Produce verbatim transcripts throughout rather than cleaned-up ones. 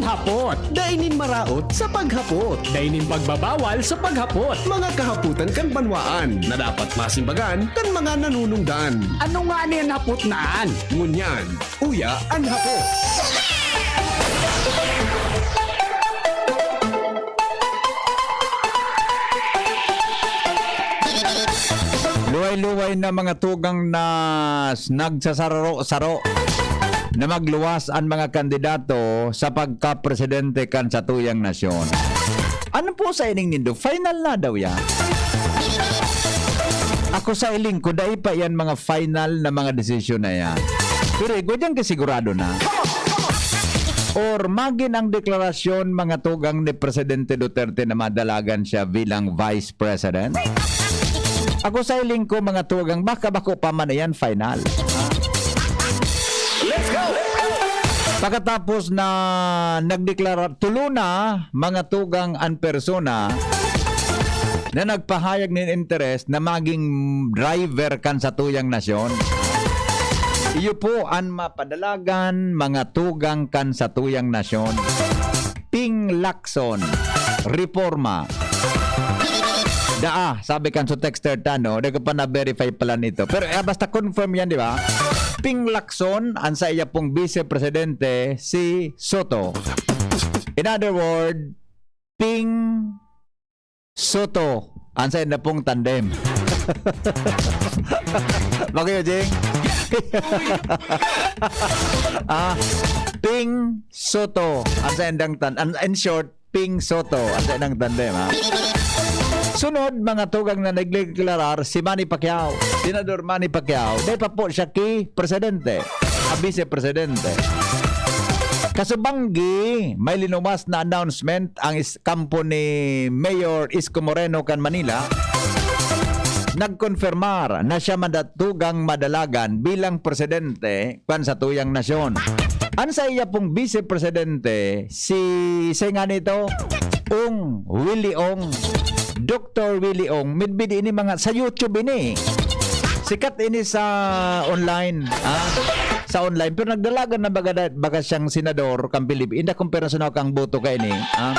Hapot. Dai nin maraot sa paghapot. Dai nin pagbabawal sa paghapot. Mga kahapotan kan banwaan na dapat masimbagan kan mga nanunungdan. Ano nga ni an hapot na an? Ngunyan, uya an hapot. Luway-luway na mga tugang na s-, nagsasaro-saro na magluwas an mga kandidato sa pagkapresidente kan satuyang nasyon. Ano po sa ining nindo? Final na daw yan? Ako sa iling ko, dai pa yan mga final na mga desisyon na yan. Pero igwa dyan kasigurado na. Or magin ang deklarasyon, mga tugang, ni Presidente Duterte na madalagan siya bilang Vice President? Ako sa iling ko, mga tugang, baka bako pa man yan final. Let's go! Pagkatapos na nagdeklara, tulo na, mga tugang, an persona na nagpahayag nin interes na maging driver kan satuyang nasyon. Iyo po an mapadalagan, mga tugang, kan satuyang nasyon. Ping Lacson, Reforma. Daa, sabi kan so texter ta, no? Di ko pa na-verify pala nito. Pero, eh, basta confirm yan, di ba? Ping Lacson, an saiya pong vice presidente, si Sotto. In other word, Ping Sotto, an sainda pong tandem. Ba kayo, Jing? Ah, Ping Sotto, an saindang tan-, an, in short, Ping Sotto, an saindang tandem, ha? Sunod, mga tugang na nagdeklarar, si Manny Pacquiao, Senador Manny Pacquiao, dai pa po siya ki presidente, a vice presidente. Kasubanggi, may linuwas na announcement ang is-, kampo ni Mayor Isko Moreno kan Manila. Nagkonfirmar na siya madatugang madalagan bilang presidente kan satuyang nasyon. An saiya pong vice presidente, si, si nga nito, Ong Willie Ong, Doktor Willie Ong, midbid ini mga sa YouTube ini. Sikat ini sa online, ah, sa online. Pero nagdalagan na baga, baga siyang senador kan Pilipinas. Inda kung personal kang boto ka ini, ah.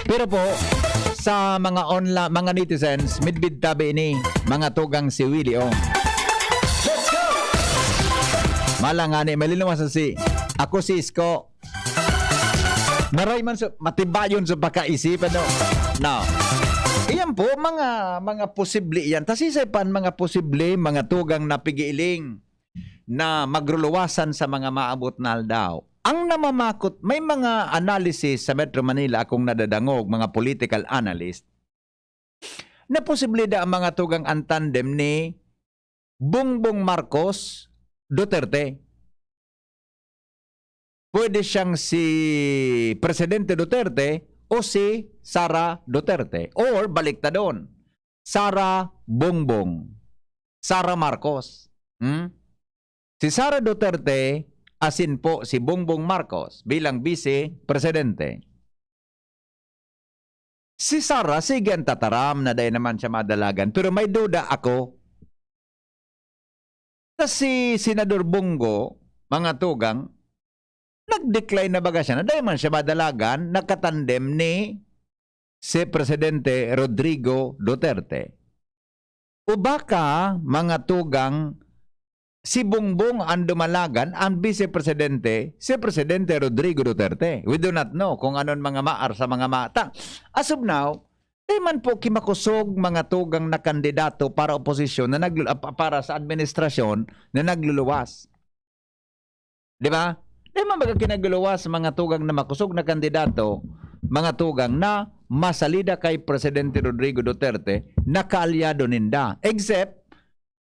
Pero po, sa mga onla-, mga netizens, midbid tabi ini, mga tugang si Willie Ong. Mala nga ni, malinuwas si, ako si Isko. Maray man sa, matibayon sa pagkaisip, ano? Now, iyan po, mga, mga posible iyan. Tasisay pa an mga posible, mga tugang na pigiiling na magruluwasan sa mga maabot na aldaw. Ang namamakot, may mga analysis sa Metro Manila, akong nadadangog, mga political analyst, na posible da ang mga tugang an tandem ni Bongbong Marcos Duterte. Pwede siyang si Presidente Duterte o si Sara Duterte. Or, baliktadon, Sara Bongbong, Sara Marcos. Hmm? Si Sara Duterte, asin po si Bongbong Marcos bilang Vice Presidente. Si Sara, sige an tataram na dai naman siya madalagan, pero may duda ako. Sa si Senador Bongo, mga tugang, nag-decline na baga siya na dai man siya madalagan, nakatandem ni si Presidente Rodrigo Duterte. O baka, mga tugang, si Bongbong an dumalagan, an Vice Presidente, si Presidente Rodrigo Duterte. We do not know kung anon mga maar sa mga mata. As of now, di man po kimakusog mga tugang na kandidato para oposisyon na naglu-, ah, pa-, para sa administrasyon na nagluluwas. Di ba? Di man baga kinaguluwas mga tugang na makusog na kandidato, mga tugang na masalida kay Presidente Rodrigo Duterte na kaalyado ninda. Except,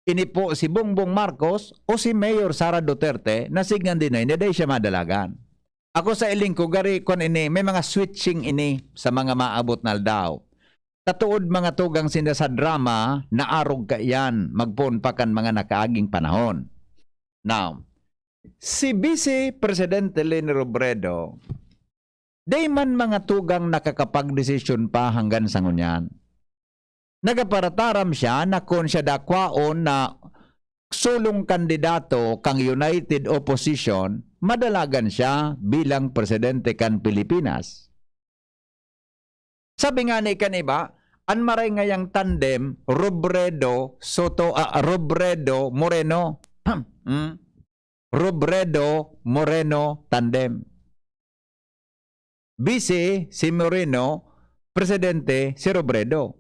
ini po si Bongbong Marcos o si Mayor Sara Duterte na signgan din na dai siya madalagan. Ako sa iling ko, gari, kwan ini, may mga switching ini sa mga maabot na aldaw. Katuod mga tugang sinda sa drama na arog kaiyan, magpoon pa kan mga nakaaging panahon. Now, si Vice Presidente Leni Robredo, dai man mga tugang nakakapagdesisyon pa hanggang sa ngunyan. Nagaparataram siya na kun siya dakwaon na sulong kandidato kang United Opposition, madalagan siya bilang presidente kan Pilipinas. Sabi nga ni kan iba, an maray ngayang tandem, Robredo, Soto, ah, Robredo, Moreno. Hmm? Robredo, Moreno tandem. Vice si Moreno, presidente si Robredo.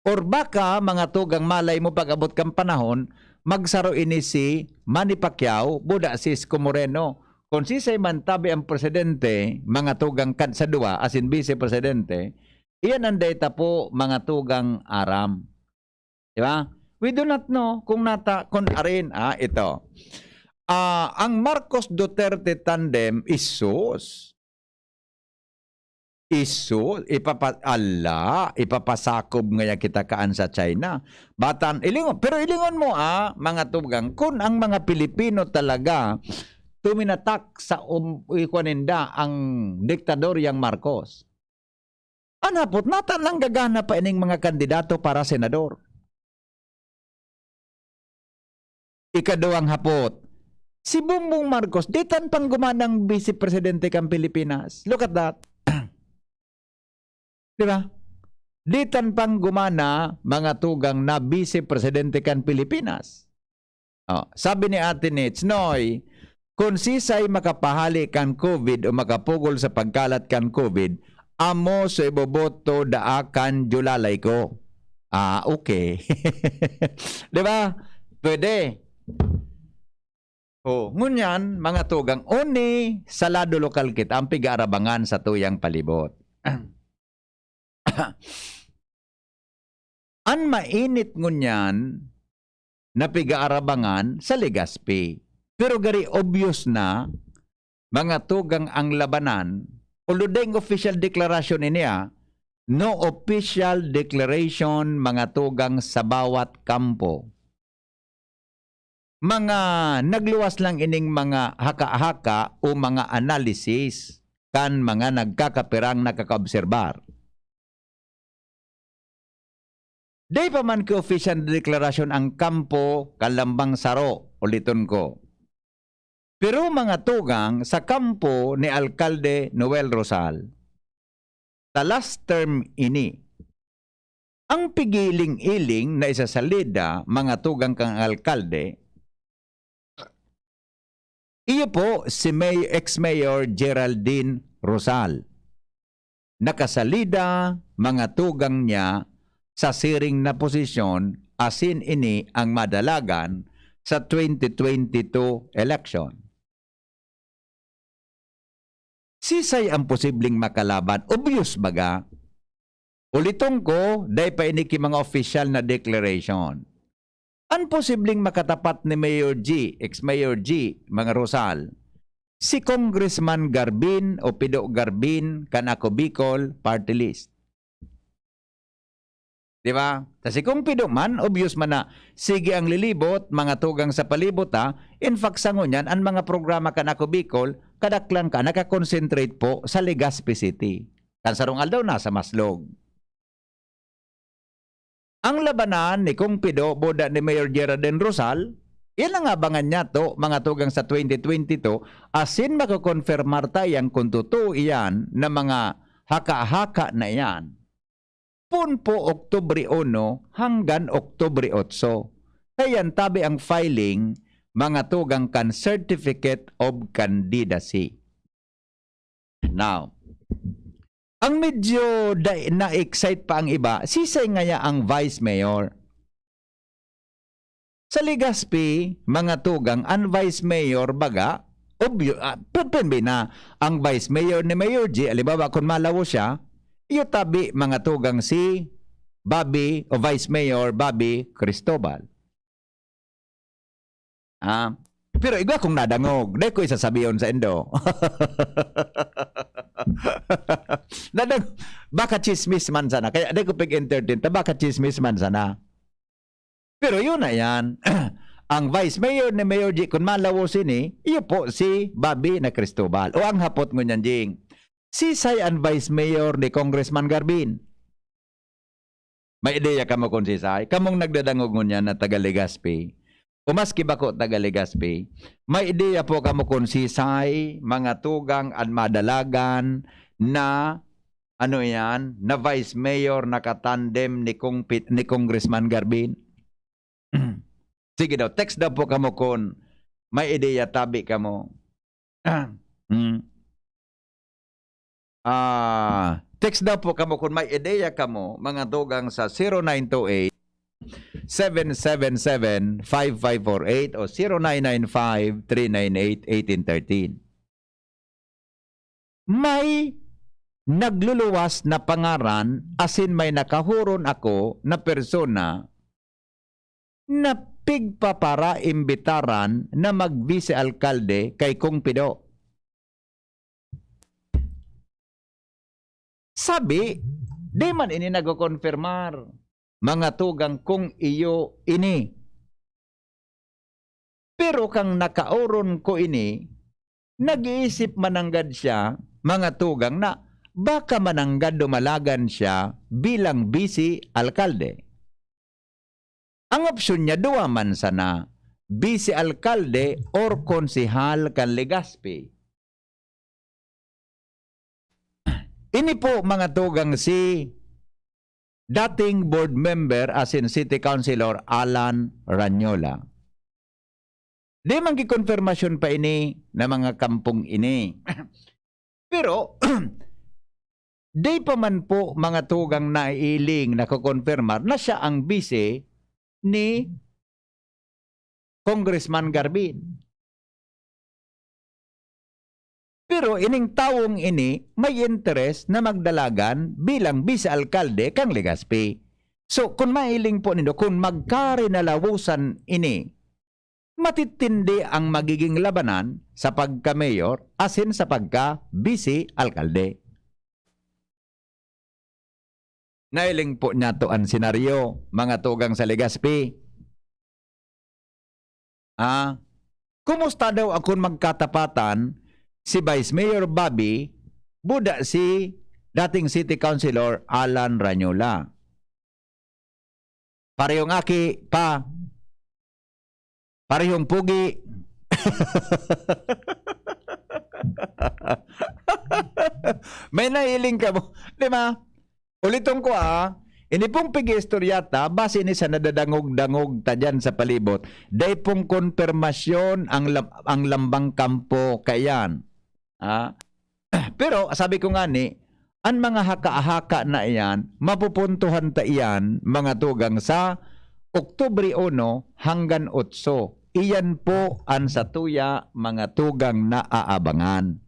Or baka, mga tugang, malay mo, pag-abot kan panahon, magsaro ini si Manny Pacquiao, buda si Isko Moreno. Kung sisay man tabi ang presidente, mga tugang, kan sa duwa, asin vice presidente, iyan ang data po, mga tugang, aram. Di ba? We do not know kung nata-, kung arin, ah, ito. Ah, ang Marcos Duterte tandem is sus. Isu, ipapa-, ala, ipapasakop ngaya kita kaan sa China. Batan, ilingon, pero ilingon mo, ah, mga tugang, kun ang mga Pilipino talaga tuminatak sa, um, ikuan ninda, ang diktadoryang Marcos. An hapot, nata lang gagana pa ining mga kandidato para senador. Ikaduwang hapot, si Bongbong Marcos, ditan pang gumanang vice presidente kan Pilipinas. Look at that. Di ba? Ditan pang gumana, mga tugang, na vice presidente kan Pilipinas. Oh, sabi ni Ate Nits, "Noy, kun sisay makapahale kan COVID o makapugol sa pagkalat kan COVID, amo so iboboto daa kan dyulalay ko." Ah, okay. Di ba? Pwede. Oh, ngunyan, mga tugang, only sa lado lokal kita ang pigaarabangan sa tuyang palibot. An mainit ngunyan na pigaarabangan sa Legazpi. Pero gari obvious na, mga tugang, ang labanan, although daing official declaration ini, ah, no official declaration, mga tugang, sa bawat kampo. Mga nagluwas lang ining mga haka-haka o mga analysis kan mga nagkakapirang nakakaobserbar. Dai pa man ki opisyal na deklarasyon ang kampo kan lambang saro, uliton ko. Pero mga tugang sa kampo ni Alkalde Noel Rosal, sa last term ini, ang pigiling-iling na isasalida, mga tugang kan alkalde, iyo po si May-, ex-mayor Geraldine Rosal. Nakasalida, mga tugang, niya sa siring na posisyon, asin ini ang madalagan sa twenty twenty-two election. Sisay ang posibleng makalaban? Obvious baga? Uliton ko, dai pa ini ki mga opisyal na declaration. An posibleng makatapat ni Mayor G, ex-Mayor G, mga Rosal, si Congressman Garbin o Pido Garbin kan Ako Bicol Party List. Di ba? Ta si Kong Pido man, obvious man na, sige ang lilibot, mga tugang sa palibot, ha? In fact, sa ngunyan, an mga programa kan Ako Bicol, kadaklan ka, nakakonsentrate po sa Legazpi City. Kan sarong aldaw, nasa Maslog. Ang labanan ni Kong Pido, buda ni Mayor Geraldine Rosal, yan ang abangan niya to, mga tugang, sa twenty twenty-two, asin makokonfirmar ta yan kung totoo iyan na mga haka-haka na iyan. Pun po Oktubre uno hanggang Oktubre otso. Kaya tabi ang filing, mga tugang, kan Certificate of Candidacy. Now, ang medyo da-, na-excite pa ang iba, sisay ngaya ang vice mayor? Sa Legazpi, mga tugang, an vice mayor baga, obvio-, ah, pe-, pwede na, ang vice mayor ni Mayor G, halimbawa, kung malawo siya, iyo tabi, mga tugang, si Bobby o Vice Mayor Bobby Cristobal. Ah, pero igwa kong nadangog, dai ko isasabihon sa indo. Nadang-, baka chismis man sana, kaya dai ko pag-entertain ta, baka chismis man sana. Pero yun na yan. Ang vice mayor ni Mayor G, kung malawos ini, iyo po si Bobby na Cristobal. O ang hapot ngunyan, Jing, sisay an vice mayor ni Congressman Garbin? May ideya kamo kung sisay? Kamong nagdadangog ngunyan na taga Legazpi. O maski bako taga Legazpi, may ideya po kamo kun sisay, mga tugang, an madalagan na, ano yan, na vice mayor nakatandem ni Kong Pi-, ni Congressman Garbin? Sige daw, text daw po kamo kun may ideya, tabi kamo. Hmm. Ah, text daw po kamo kun may ideya kamo, mga tugang, sa zero nine two eight, seven seven seven, five five four eight o zero nine nine five, three nine eight, eighteen thirteen. May nagluluwas na pangaran asin may nakahuron ako na persona na pigpaparaimbitaran na mag-vice-alkalde kay Kong Pido. Sabi, di man ini nagkokonfirmar, mga tugang, kung iyo ini. Pero kan nakaoron ko ini, nag-iisip mananggad siya, mga tugang, na baka mananggad dumalagan siya bilang vice-alkalde. Ang opsyon niya, duwa man sana, vice-alkalde or konsehal kan Legazpi. Ini po, mga tugang, si dating board member asin city councilor Alan Ranyola. Di man gikonfirmasyon pa ini na mga kampong ini. Pero, di pa man po, mga tugang, naiiling, nakokonfirmar na siya ang vice ni Congressman Garbin. Pero ining tawong ini may interes na magdalagan bilang vice-alkalde kan Legazpi. So, kun mailing po nindo, kun magkarinalawosan ini, matitindi ang magiging labanan sa pagka-mayor asin sa pagka-vice-alkalde. Nailing po niyato an senaryo, mga tugang sa Legazpi. Ah, kumusta daw akon magkatapatan si Vice Mayor Bobby, buda si dating City Councilor Alan Ranyola? Parehong aki pa. Parehong pugi. May nahiling ka mo, di ba? Uliton ko, ah, ini pong pig-iistoryata, base ni sa nadadangog-dangog ta diyan sa palibot, dai pong konpermasyon ang lam-, ang lambang kampo kaiyan. Ah, pero sabi ko ngani, an mga haka-haka na iyan, mapupuntohan ta iyan, mga tugang, sa Oktubre uno hanggan otso. Iyan po an satuya, mga tugang, na aabangan.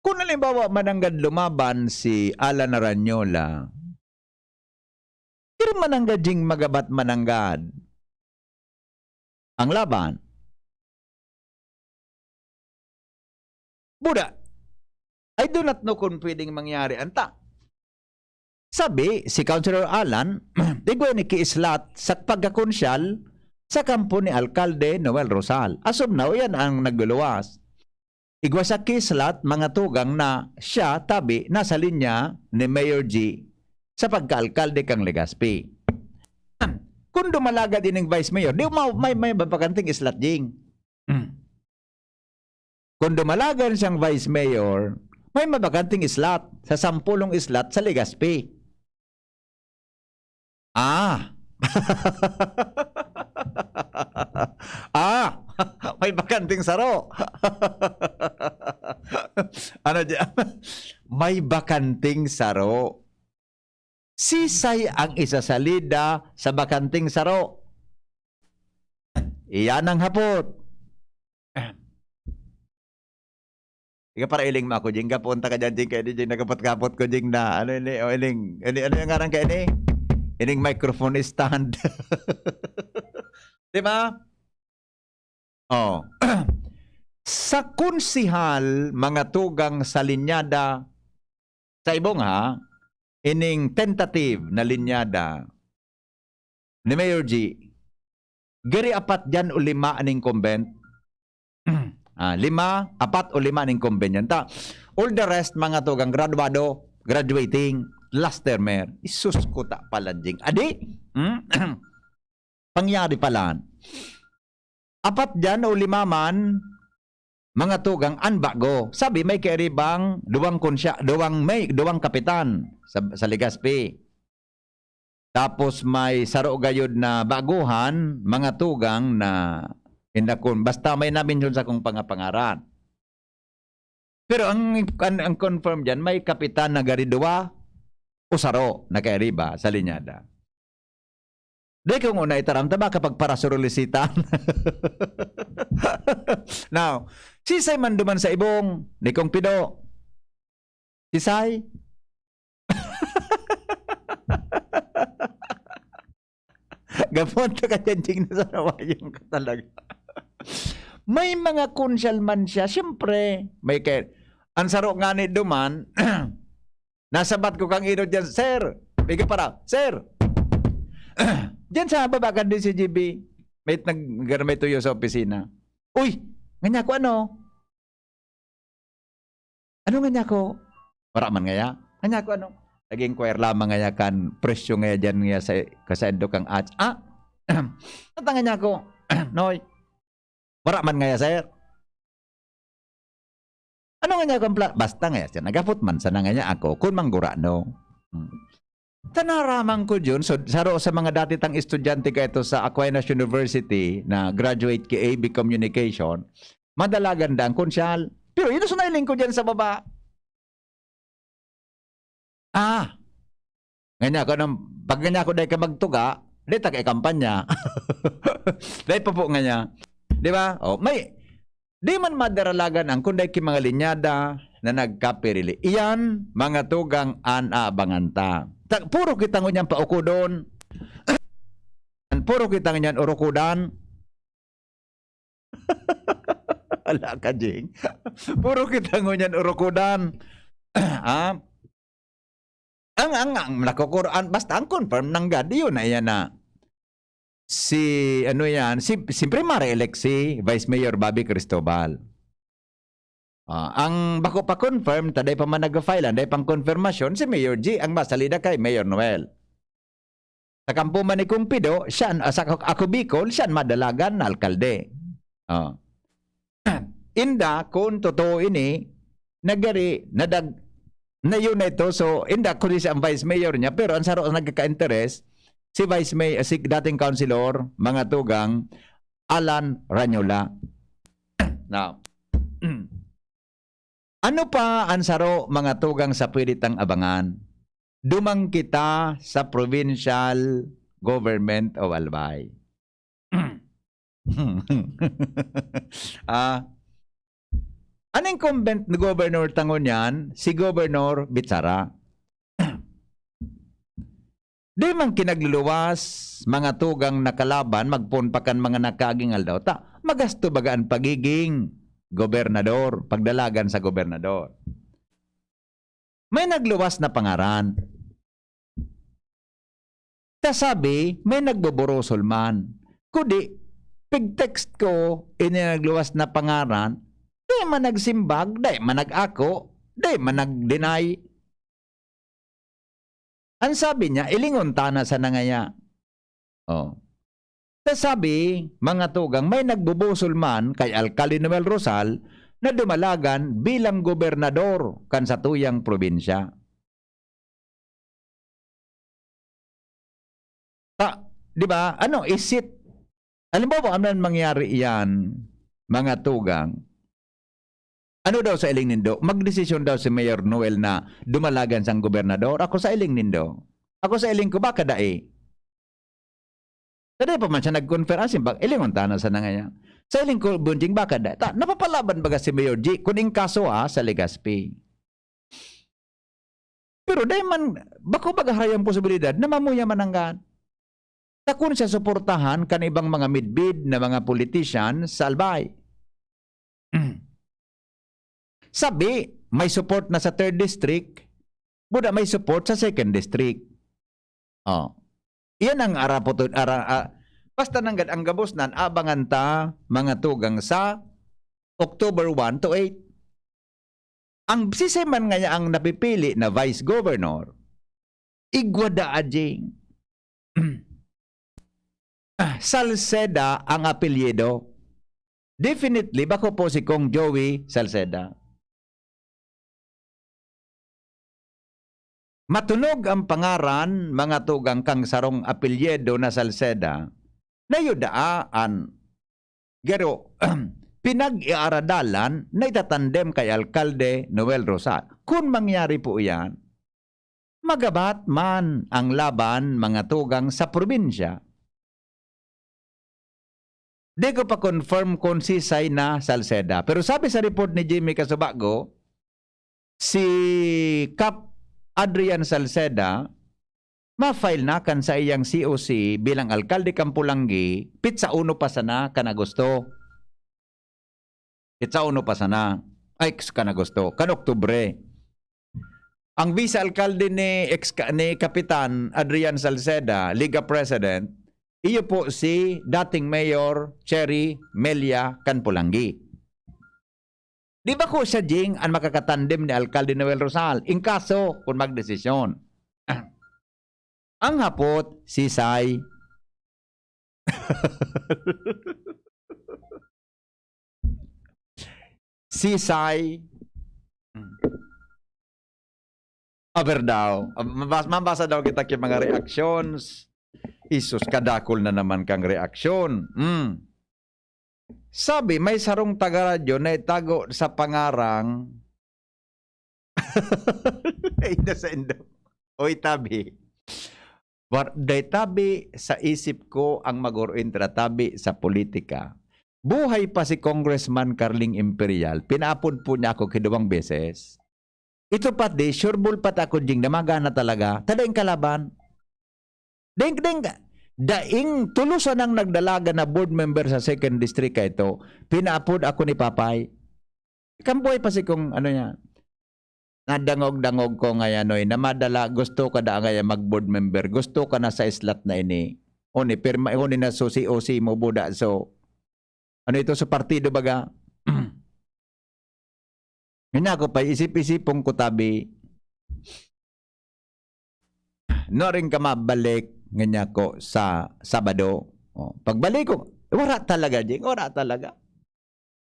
Kun halimbawa, mananggad lumaban si Alan Aranyola, pero mananggad ding magabat mananggad ang laban. Buda, I do not know kung pwedeng mangyari anta. Sabi si Councilor Alan, igwa ni ki-slot sa pagkakonsyal sa kampo ni Alkalde Noel Rosal. As of now, yan ang nagluluwas. Igwa sa ki-slot, mga tugang, na siya, tabi, nasa linya ni Mayor G sa pagkaalkalde kan Legazpi. Kung dumalagad ining Vice Mayor, di ma-, may, may mabakanting slot, Jing. Kung dumalagan siyang Vice Mayor, may mabakanting slot sa sampulong slot sa Legazpi. Ah. Ah, may bakanting saro. Ano di-, may bakanting saro. Sisay ang isasalida sa bakanting saro? Iyan ang hapot. Ika para iling mo ako, Jing. Gapuon ta ka dyan, Jing, kaya di, Jing, nagkapot-kapot ko, Jing, na, ano ini, o iling, ini, ano yung ngaran ka ini? Ining microphone stand. Di ba? Oh. Sa konsehal, mga tugang, sa linyada, sa ibong, ha, ining tentative na linyada ni Mayor G, giri apat dyan o lima an incumbent. Ah, lima, apat o lima an incumbent yan. Ta, all the rest, mga tugang, graduado, graduating, last termer. Isus ko ta palanjing. Adi, Hmm? Pangyari pala. Apat diyan o lima man, mga tugang, an bago. Sabi, may kairibang duwang konsya-, duwang, may duwang kapitan sa, sa Legazpi. Tapos may saro gayod na baguhan, mga tugang na indakon. Basta may na-mention sa kong pangapangaran. Pero ang, ang, ang confirm diyan, may kapitan na gari duwa o saro na kairiba sa linyada. Di kong una itaram, ta baka pagparasurulisitan. Now, sisay man duman sa ibong, ni Kong Pido. Sisay? Gapon ka ka dyan, Jing, na sa nawayan ka talaga. May mga konsyal man siya, siyempre, may kay-, ang saro nga ni duman, nasabat ko kang inot dyan, "Sir," ika para, "Sir," dyan sa baba kan D C G B, may nag-, may tuyo sa opisina. "Uy, nganya ko ano?" Ano nganya ko? Wara man ngaya. Nganya ko ano? Nag-inquire lamang ngaya kan presyo ngaya diyan ngaya sa kasaindo kang ats-, ah? Ata nganya ko, Noy. Wara man ngaya, sir. Ano nganya ko ang pla-, basta ngaya siya. Nagapot man sana ngaya ako kun manggurano. Hmm. Tanaramang ko yun. So, saro sa mga dati tang estudyante ka ito sa Aquinas University na graduate ki A B Communication, madalagan da ang konsyal. Pero yun sa nailing ko dyan sa baba. Ah, nganya ko nang, pag nganya ko dai ka magtuga, dai ta kay kampanya. Dai pa po nganya. Di ba? Oh, may, di man madaralagan ang kunday ki mga linyada na nagkapirili. Iyan, mga tugang, an aabangan ta. Ta-, puro kita ngunyan paukodon. Puro kita ngunyan urukudan. Ala ka, Jing. Puro kita ngunyan urukudan. Ah? Ang, ang, ang nakukuran, basta ang confirm nanggad, yun na yan na. Si, ano yan, si, siyempre mare-elect si Vice Mayor Bobby Cristobal. Ah, ang bako pa confirm, ta dai pa man nag-file, ang dai pang konfirmasyon, si Mayor G ang masalida kay Mayor Noel. Sa kampo man ni Kong Pido, siya an, ah, sa ako, ako Bicol, siya an madalagan na alkalde. Oh. Inda, kun totoo ini, nagari, nadag-, na yun na ito. So, inda, kun siya ang vice mayor niya, pero ang saro ang nagkaka-interes, si vice mayor, si dating councilor, mga tugang, Alan Rañola. Now, ano pa ang saro, mga tugang, sa pwede tang abangan? Duman kita sa provincial government of Albay. Ah, an incumbent na governor ta ngunyan, si Governor Bichara. Di man kinagluluwas, mga tugang na kalaban, magpoon pa kan mga nakaaging aldaw ta, magasto baga an pagiging gobernador, pagdalagan sa gobernador. May nagluwas na pangaran. Ta sabi, may nagboborosol man. Kudi, pig-text ko, ini nagluwas na pangaran, di man nagsimbag, di man nag-ako, di man nag-deny. Ang sabi niya, ilingon ta na sana ngaya. Oh. Ta sabi, mga tugang, may nagbubusol man kay Alkalde Noel Rosal na dumalagan bilang gobernador kan satuyang probinsya. Ta, di ba? Ano, is it, halimbawa, ano ang mangyari iyan, mga tugang? Ano daw sa iling nindo? Magdesisyon daw si Mayor Noel na dumalagan sang gobernador? Ako sa iling nindo. Ako sa iling ko, baka dai. Sa dai pa man siya nag-confer, ah, simbag, ilingon ta na sa nangaya. Sa iling ko, Bunjing, baka dai. Ta, napapalaban baga si Mayor G, kun in kaso, ah, sa Legazpi. Pero dai man, bako baga haray ang posibilidad na mamuya man nanggad. Ta kun siya suportahan kan ibang mga midbid na mga politician sa Albay. Sabi, may support na sa third district, buda may support sa second district. Oh. Iyan ang arapotod, ara, ah, basta nanggad ang gabos nan, abangan ta, mga tugang, sa October one to eight. Ang sisay man ngaya ang napipili na vice governor, igwa da, Ajing. Salceda ang apelyido. Definitely, bako po si Kong Joey Salceda. Matunog ang pangaran, mga tugang, kang sarong apelyido na Salceda, nayudaan. Garo, pinag-iaradalan na itatandem kay Alkalde Noel Rosal. Kun mangyari po iyan, magabat man ang laban, mga tugang, sa probinsya. Di ko pa confirm kung sisay na Salceda. Pero sabi sa report ni Jimmy Casubago, si Kap Adrian Salceda, ma-file na kan saiyang C O C bilang alkalde kan Polangui, pitsa uno pa sana kan Agosto. Pitsa uno pa sana. Ay, kan Agosto, kan Oktubre. Ang vice alkalde ni ex, ni Kapitan Adrian Salceda, Liga President, iyo po si dating Mayor Cherry Melia kan Polangui. Di ba ko siya, Jing, ang makakatandem ni Alkalde Noel Rosal? In kaso, kung magdesisyon. Ang hapot, sisay. Sisay. Aber daw. Mabas-, mabasa daw kita ki mga reactions. Isus, kadakol na naman kang reaksyon. Hmm. Sabi, may sarong tagaradyo na itago sa pangarang Ay, na sa indo. Oy, tabi. War-, day tabi sa isip ko ang mag-orintra tabi sa politika. Buhay pa si Congressman Carling Imperial, pinaapod po niya ako kiduwang beses. Ito pati, sure ball pati ako, Jing, na magana talaga. Tadaing kalaban. Deng, deng, daing tulos anang nagdalagan na board member sa second district kaito, pinaapod ako ni Papay. Kambuhay pa si kung ano niya. Nadangog-dangog ko ngayon, oy, na madala, gusto ka da ngayon mag-board member, gusto ka na sa islat na ini. Uni, pirma, uni na susi-usi mo, buda. So, ano ito sa partido, baga? Ngayon ako pa, isip-isipon ko tabi, no rin ka mabalik, ngayon ako sa Sabado. Oh, pagbalik ko, wala talaga, Jing, wala talaga.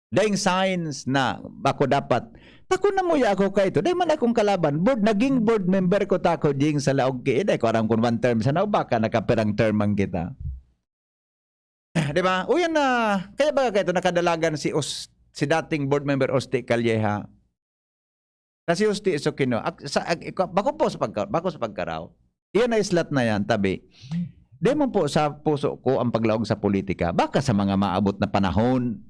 Daing signs na ako dapat, tako na muya ako kaito, dahil man akong kalaban, board, naging board member ko tako, Jing, sa laog ki, dahil ko aram kung one term sana o baka nakapirang term man kita. Di ba? O yan na, kaya ba kaito nakadalagan si Os-, si dating board member Osti Calleja? Kasi Osti Esokino, ak-, sa, ak-, ikaw, bako po sa pagka-, bako sa pagkaraw. Iyan na islat na yan, tabi. Di man po sa puso ko ang paglaog sa politika. Baka sa mga maabot na panahon.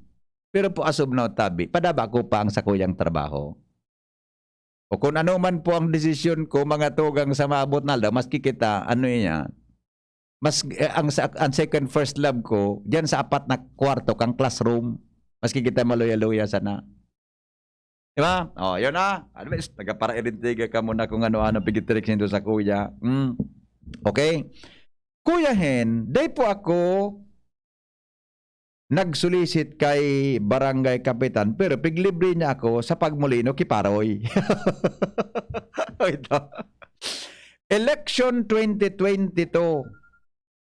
Pero po as of now, tabi, padaba ko pa ang sakuyang trabaho. O kung ano man po ang desisyon ko, mga tugang, sa maabot na aldaw, maski kita, ano yan, mas, eh, ang, sa, ang second first love ko, diyan sa apat na kwarto kang classroom, maski kita maluya-luya sana. Di ba? O, yun na. Ano ba, nagapara-irintiga ka muna kung ano-ano pigitirik nindo sa kuya. Mm. Okay? Kuya Hen, day po ako nagsulisit kay barangay kapitan, pero piglibre niya ako sa pagmolino ki Paroy. O, ito. Election twenty twenty-two.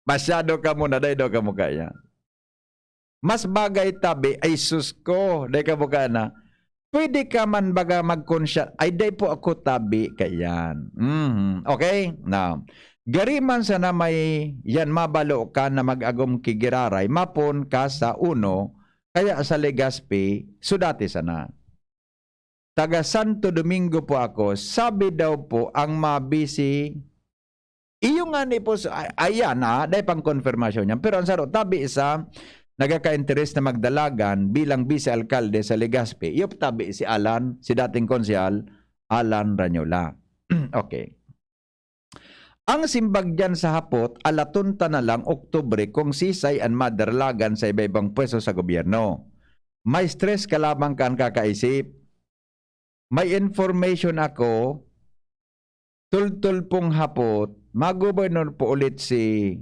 Masyado ka muna, day daw ka mukha yan. Mas bagay tabi, ay sus ko, day ka mukha na. Pwede ka man baga magkonsya-, ay, day po ako tabi, kaiyan. Mhm. Okay? Now, gari man sana may yan mabalo ka na mag-agom ki Giraray, mapon ka sa uno, kaya sa Legazpi, sudati sana. Taga Santo Domingo po ako, sabi daw po ang mabisi, iyo nga ni po, sa-, ay-, ayan na, dahil pang konfirmasyon niyan. Pero ang saro, tabi sa nagaka-interes na magdalagan bilang vice-alkalde sa Legazpi, iyo tabi si Alan, si dating konsehal, Alan Rañola. Okay. Ang simbag diyan sa hapot, alaton ta na lang Oktubre kung sisay an madaralagan sa iba-ibang pwesto sa gobyerno. May stress ka lamang kan kakaisip. May information ako, tultol pong hapot, magobernador po ulit si,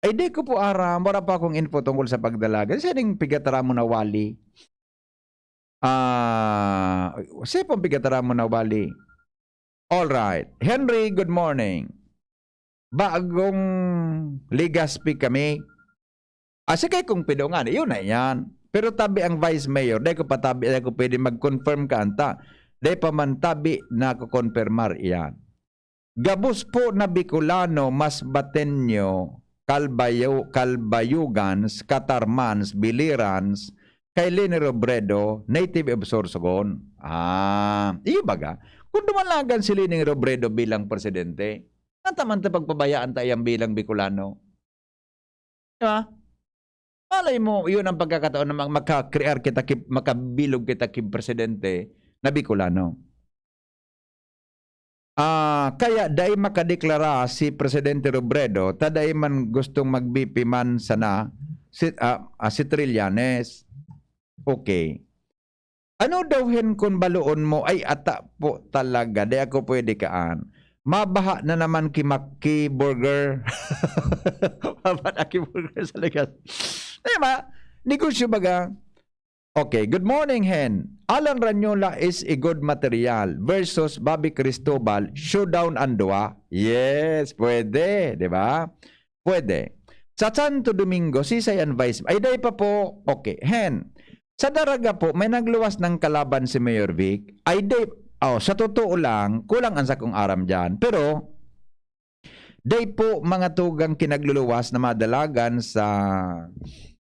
ay, di ko po aram, wala pa akong info tungkol sa pagdalagan. Siya ning pigataramon na wali. Ah, siya pong pigataramon na wali. All right. Henry, good morning. Bagong Legazpi kami. Ah, sige, kung pido nga, yun na yan. Pero tabi ang vice mayor, dai ko pa tabi, dai ko pwede mag-confirm ka anta. Dai pa man tabi na kukonfirmar iyan. Gabos po na Bicolano, Masbateño, Calbayo-, Calbayogans, Catarmans, Bilirans, kay Leni Robredo, native of Sorsogon. Ah, iyo baga? Kung dumalagan si Leni Robredo bilang presidente, nataman ta pagpabayaan ta iyang bilang Bicolano. Di ba? Malay mo, yun ang pagkakataon na mag-, magka-crear kita ki-, makabilog kita ki presidente na Bicolano. Ah, kaya dai makadeklara si Presidente Robredo, ta dai man gustong mag-V P man sana si, ah, ah, si Trillanes. Okay. Ano daw hen kun baloon mo? Ay, ata po talaga. Di ako pwede kaan. Mabaha na naman ki Maki Burger. Mabaha na ki Burger sa Legazpi. Di ba? Negosyo baga. Okay, good morning, Hen. Alan Ranyola is a good material versus Bobby Cristobal, showdown ang duwa. Yes, pwede, di ba? Pwede. Sa Santo Domingo, sisay ang vice? Ay, dai pa po. Okay, Hen. Sa Daraga po, may nagluwas ng kalaban si Mayor Vic. Ay, dai, oh, sa totoo lang, kulang ang sakong aram dyan. Pero, dai po mga tugang kinagluluwas na madalagan sa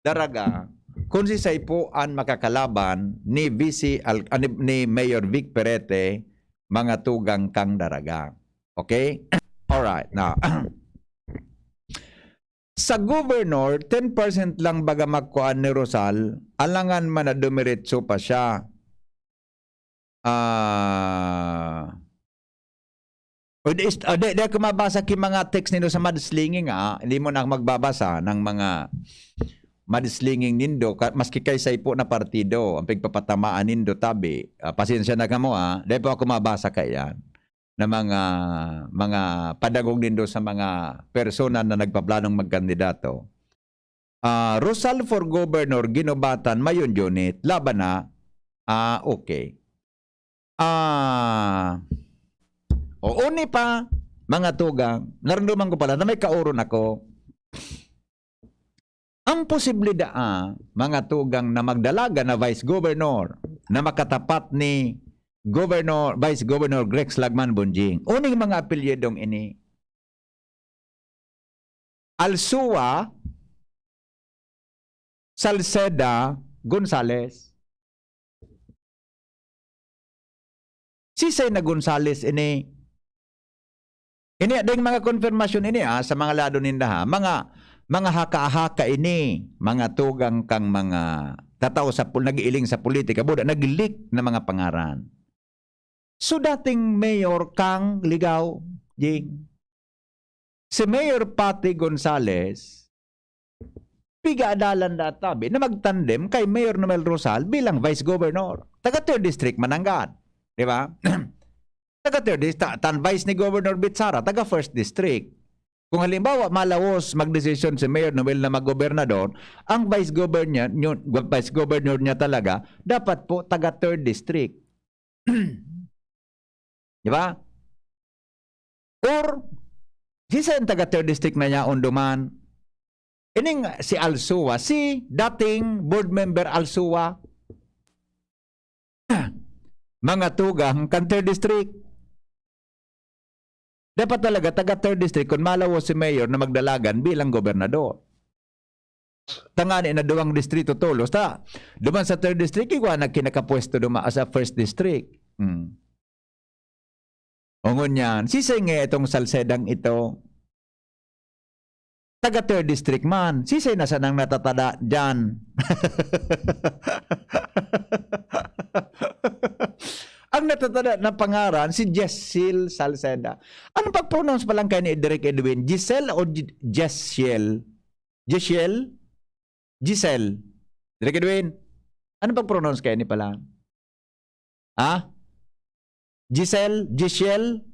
Daraga, kung sisay po ang makakalaban ni V C Al-, ah, ni, ni Mayor Vic Perete, mga tugang kang Daraga. Okay? Alright. Now, sa governor, ten percent lang baga magkuan ni Rosal, alangan man na dumiretso pa siya. Ah, o di, ist-, ah, di, di ako mabasa ki mga text nindo sa mudslinging, ah. Hindi mo na ako magbabasa ng mga mudslinging nindo, ka-, maski kay saipo na partido, ang pagpapatamaan nindo, tabi. Ah, pasensya na kamo, ah. Di po ako mabasa kaiyan na mga, mga padagog nindo sa mga persona na nagpaplanong magkandidato. Ah, Rosal for Governor, Guinobatan, Mayon Unit, laban na. Ah, okay. Ah, o, uni pa, mga tugang, naramdaman ko pala na may kaoron ako. Ang posible daa, mga tugang, na magdalagan na Vice Governor na makatapat ni Governor, Vice Governor Grex Lagman Bunjing. Uning mga apelyidong ini, Alsua, Salceda, Gonzales. Sisay na Gonzales ini? Ini, ding mga konfirmasyon ini, ah, sa mga lado ninda, ha. Mga, mga haka-haka ini, mga tugang kang mga tatao sa pol-, nag-iiling sa politika, buda, nag-leak na mga pangaran. So, dating mayor kang Ligao, Jing, si Mayor Patty Gonzales, piga-adalan da tabi na magtandem kay Mayor Noel Rosal bilang Vice Governor. Taga third District man nanggad. Di ba? Taga third District, ta-, tan vice ni Governor Bitsara, taga first District. Kung halimbawa, malawos magdesisyon si Mayor Noel na maggobernador, ang vice governor niya, vice governor niya talaga, dapat po taga third District. Di ba? Or, si sa taga third District na niya, Ondoman, ining si Alsua, si dating board member Alsua, mga tugang kan third District. Dapat talaga, taga third District, kung malawos si Mayor na magdalagan bilang gobernador. Tangani na duwang distrito tolos. Ta, duman sa third District, igwa na kinakapwesto duma sa first District. Hmm. O ngunyan, sisay nga itong Salcedang ito? Taga third District man. Sisay na sanang natatada dyan? Ang natatada na pangaran, si Jessel Salceda. Anong pag-pronounce pa lang kayo ni Direk Edwin? Giselle o G-, Jessiel? Jessiel? Giselle. Direk Edwin, anong pag-pronounce kayo ni pala? Ha? Giselle? Giselle?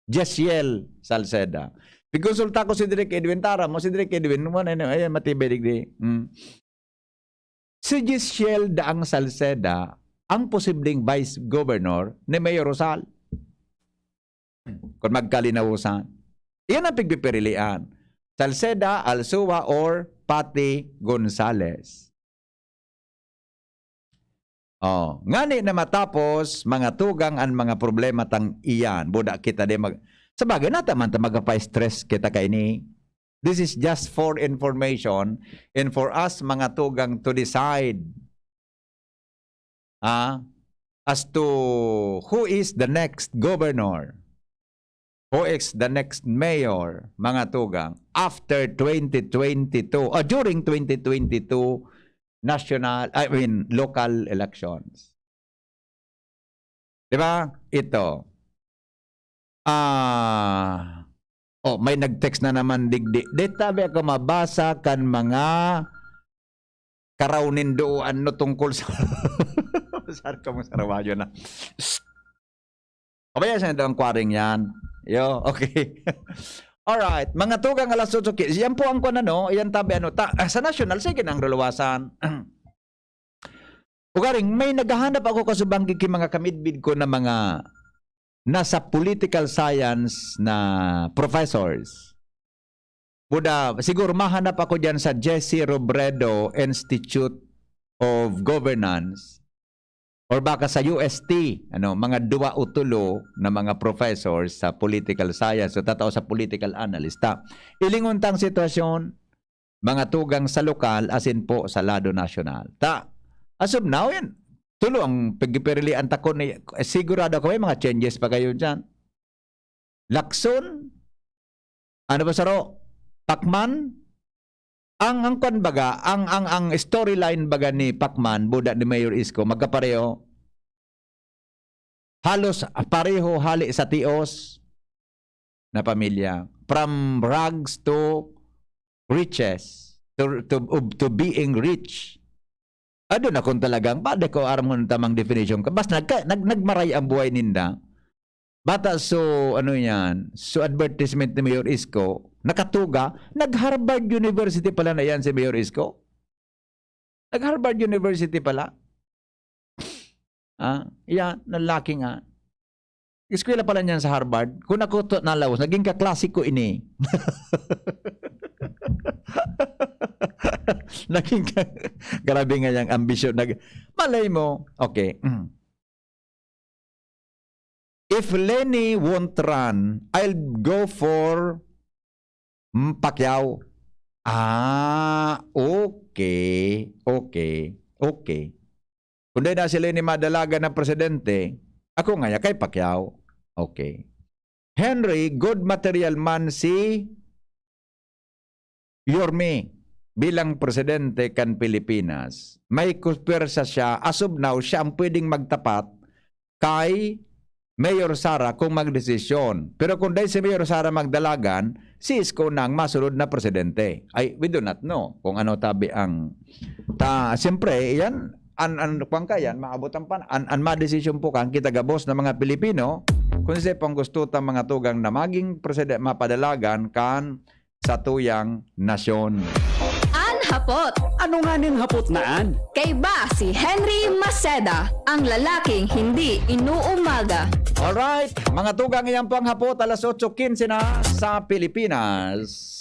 Jessiel Salceda. Pigkonsulta ko si Direk Edwin, tara mo si Direk Edwin, mo na, ayan, matibay digdi. Mm. Si Giselle Daang Salceda, ang posibleng vice governor ni Mayor Rosal. Kung magkalinawusan. Iyan ang pigpipirilian. Salceda, Alsua, or Patty Gonzales. Oh, ngani na matapos, mga tugang, an mga problema tang iyan. Buda kita di mag-, sa bagay, nata man ta magpa-stress kita kaini. This is just for information and for us, mga tugang, to decide, ah, as to who is the next governor, who is the next mayor, mga tugang, after twenty twenty-two, ah, during twenty twenty-two national, I mean, local elections. Di ba? Ito. Ah, oh, may nag-text na naman digdi. Di tabi ako mabasa kan mga karaw nindo ano tungkol sa Sar ka mo sa rawayo na. Abaya sa ang kwaring yan. Yo, okay. Alright. Mga tugang alas otso ki-, yan po ang kwan, ano, yan tabi, ano, ta-, ah, sa national, sige nang luluwasan. Ugaring, may naghahanap ako kasubang ki mga kamidbid ko na mga nasa political science na professors. Buda, siguro mahanap ako diyan sa Jesse Robredo Institute of Governance or baka sa U S T, ano, mga duwa o tulo na mga professors sa political science o tatao sa political analyst. Ta, ilingon tang sitwasyon, mga tugang sa lokal asin po sa lado nasyonal. Ta, as of now, yan. Tulo ang pagpipirilian ta kun, eh, sigurado ako may mga changes pa kayo dyan. Lacson, ano ba saro? Pacman? Ang, ang kwan baga, ang, ang, ang storyline baga ni Pacman, buda ni Mayor Isko, magkapareho. Halos pareho hali sa tios na pamilya. From rags to riches, to, to, to being rich. Ado na kung talagang, pwede ko aram kung tamang definition ka. Basta nagka-, nag-, nagmaray ang buhay ninda. Bata, so, ano yan? So, advertisement ni Mayor Isko, nakatuga, nag-Harvard University pala na yan si Mayor Isko. Nag-Harvard University pala. Ah, yan, lalaki nga. Eskwela pala niyan sa Harvard. Kung ako to nalawas, naging kaklase ko ini. Naging ka-, grabe nga yang ambisyon. Nag-, malay mo, okay. Mm. If Leni won't run, I'll go for, mm, Pacquiao. Ah, okay. Okay. Okay. Kung dai na si Leni madalagan na presidente, ako ngaya kay Pacquiao. Okay. Henry, good material man si Yorme bilang presidente kan Pilipinas. May kupwersa siya. As of now, siya ang pwedeng magtapat kay Mayor Sara kung magdesisyon. Pero kung dai si Mayor Sara magdalagan, si Isko na ang masunod na presidente. Ay, we do not know kung ano tabi ang ta-, siyempre, yan, an, an, kwan ka yan, maabot ang pan-, an, an madesisyon po kan kita gabos na mga Pilipino, kung siya pang gusto ta mga tugang na maging preside-, mapadalagan kan satuyang nasyon. An hapot. Ano nga ning hapot na an? Kaiba si Henry Maceda, ang lalaking hindi inuumaga. Alright, mga tugang, iyan po ang hapot, alas otso quince na sa Pilipinas.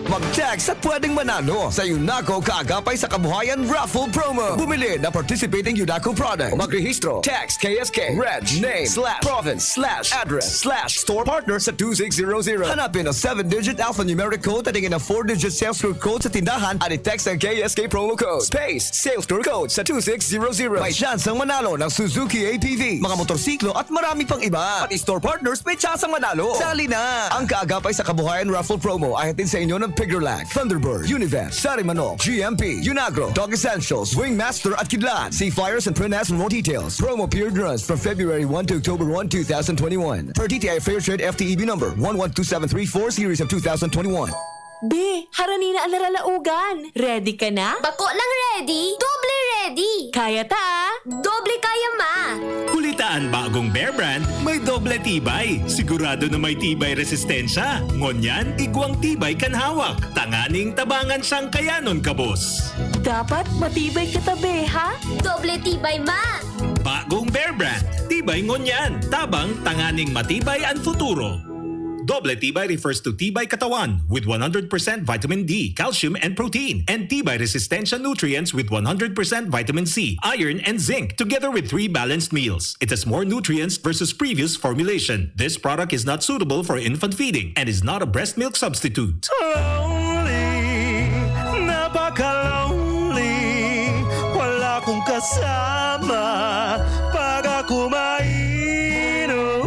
Mag-text at pwedeng manalo sa Unaco Kaagapay sa Kabuhayan Raffle Promo. Bumili na participating Unaco product. Magrehistro. Text K S K, reg, name, slash, province, slash, address, slash, store partner sa two six zero zero. Hanapin ang seven-digit alphanumeric code at ingin ang four-digit sales code sa tindahan at i-text ang K S K promo code, space, sales code sa two six zero zero. May tsansang manalo ng Suzuki A T V, mga motorsiklo at marami pang iba. Pati store partners may tsansang manalo. Sali na! Ang Kaagapay sa Kabuhayan Raffle Promo ay hatid sa inyo ng Piggerlack, Thunderbird, Univest, Sarimanok, G M P, Unagro, Dog Essentials, Wingmaster at Kidlat. See flyers and print ads for more details. Promo period runs from February one to October one, two thousand twenty-one. Per D T I Fair Trade F T E B number one one two seven three four, series of two thousand twenty-one. Be, harani na an naralaogan. Ready ka na? Bako nang ready, doble ready. Kaya ta, ah. Doble kaya, ma. Huli ta an bagong Bear Brand, may doble tibay. Sigurado na may tibay resistensya. Ngunyan, igwang tibay kan hawak. Tanganing tabangan siyang kayanon, kabos. Dapat matibay kita, be, ha? Doble tibay, ma. Bagong Bear Brand, tibay Tibay ngunyan, tabang tanganing matibay an futuro. Doble tibay refers to tibay katawan with one hundred percent vitamin D, calcium, and protein, and tibay resistensya nutrients with one hundred percent vitamin C, iron, and zinc, together with three balanced meals. It has more nutrients versus previous formulation. This product is not suitable for infant feeding and is not a breast milk substitute. Lonely, napaka-lonely, wala kong kasama pag ako mainom.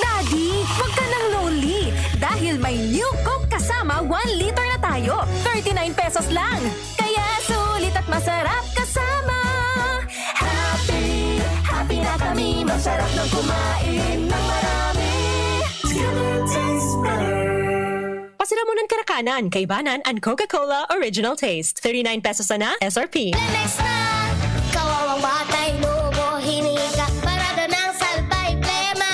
Daddy, wag ka nang lonely dahil may New Coke kasama one liter na tayo. Thirty-nine pesos lang. Kaya sulit at masarap kasama. Happy, happy na kami. Masarap ng kumain ng marami. Sweet tastes better. Pasilamunan karakanan, kaibanan an Coca-Cola Original Taste. Thirty-nine pesos sana, S R P. Lemex na! Kawawang batay, lobo, hiningi ka, parada ng salbay, plema.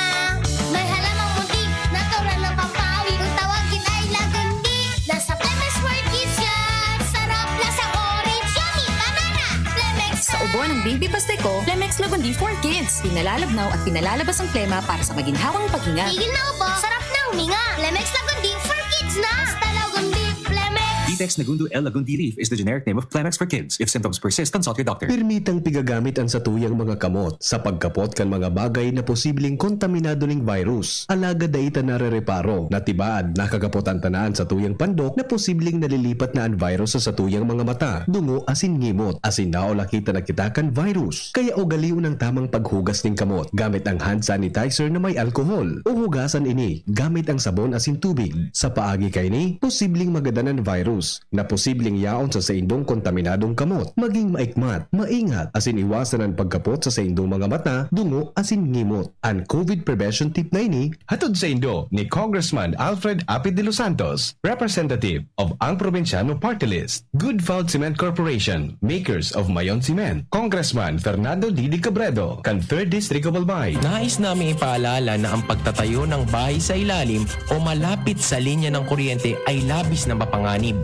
May halamang muntik, natural na pampawi. Kung tawagin ay lagundi, nasa Lemex for Kids yan. Sarap, lasang orange, yummy, banana. Lemex Sa ubo ng baby paste ko, Lemex Lagundi for Kids. Pinalalabnaw at pinalalabas ang plema para sa maginhawang paghinga. Tigil na ubo, sarap na huminga. Lemex Lagundi for Kids na. Basta Lagundi, Lemex. Vitex Nagundo L Lagundi Leaf is the generic name of Clemex for Kids. If symptoms persist, consult your doctor. Pirmitang pigagamit an satuyang mga kamot sa pagkapot kan mga bagay na posibleng kontaminado ning virus. Alagad dai ta narereparo na tibaad nakakapot an tanan satuyang pandok na posibleng nalilipat na an virus sa satuyang mga mata, dungo asin ngimot, asin naulaki ta na kita kan virus. Kaya ugalion an tamang paghugas nin kamot gamit ang hand sanitizer na may alkohol, o hugasan ini gamit ang sabon asin tubig. Sa paagi kaini, posibleng magadan an virus na posibleng yaon sa saindong kontaminadong kamot. Maging maikmat, maingat, asin iwasan an pagkapot sa saindong mga mata, dungo, asin ngimot. An COVID prevention tip na ini, hatod saindo ni Congressman Alfred Apid de los Santos, representative of Ang Probinsyano Party List. Good Fault Cement Corporation, makers of Mayon Cement. Congressman Fernando Didi Cabredo, kan Third District of Albay. Nais naming ipaalala na ang pagtatayo ng bahay sa ilalim o malapit sa linya ng kuryente ay labis na mapanganib.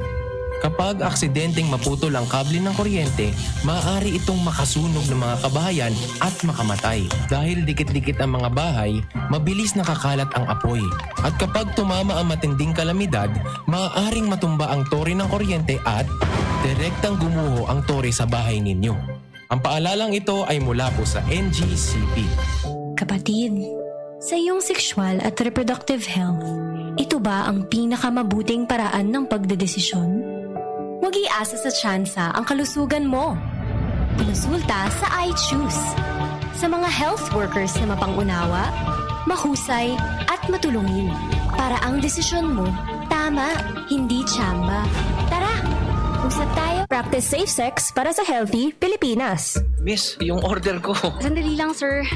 Kapag aksidenteng maputol ang kable ng kuryente, maaari itong makasunog ng mga kabahayan at makamatay. Dahil dikit-dikit ang mga bahay, mabilis nakakalat ang apoy. At kapag tumama ang matinding kalamidad, maaaring matumba ang tore ng kuryente at direktang gumuho ang tore sa bahay ninyo. Ang paalalang ito ay mula po sa N G C P. Kapatid, sa iyong sexual at reproductive health, ito ba ang pinakamabuting paraan ng pagdedesisyon? Huwag iasa sa tsansa ang kalusugan mo. Konsulta sa I Choose. Sa mga health workers na mapang-unawa, mahusay, at matulungin, para ang desisyon mo tama, hindi tsamba. Tara, usap tayo. Practice safe sex para sa healthy Pilipinas. Miss, yung order ko. Sandali lang, sir.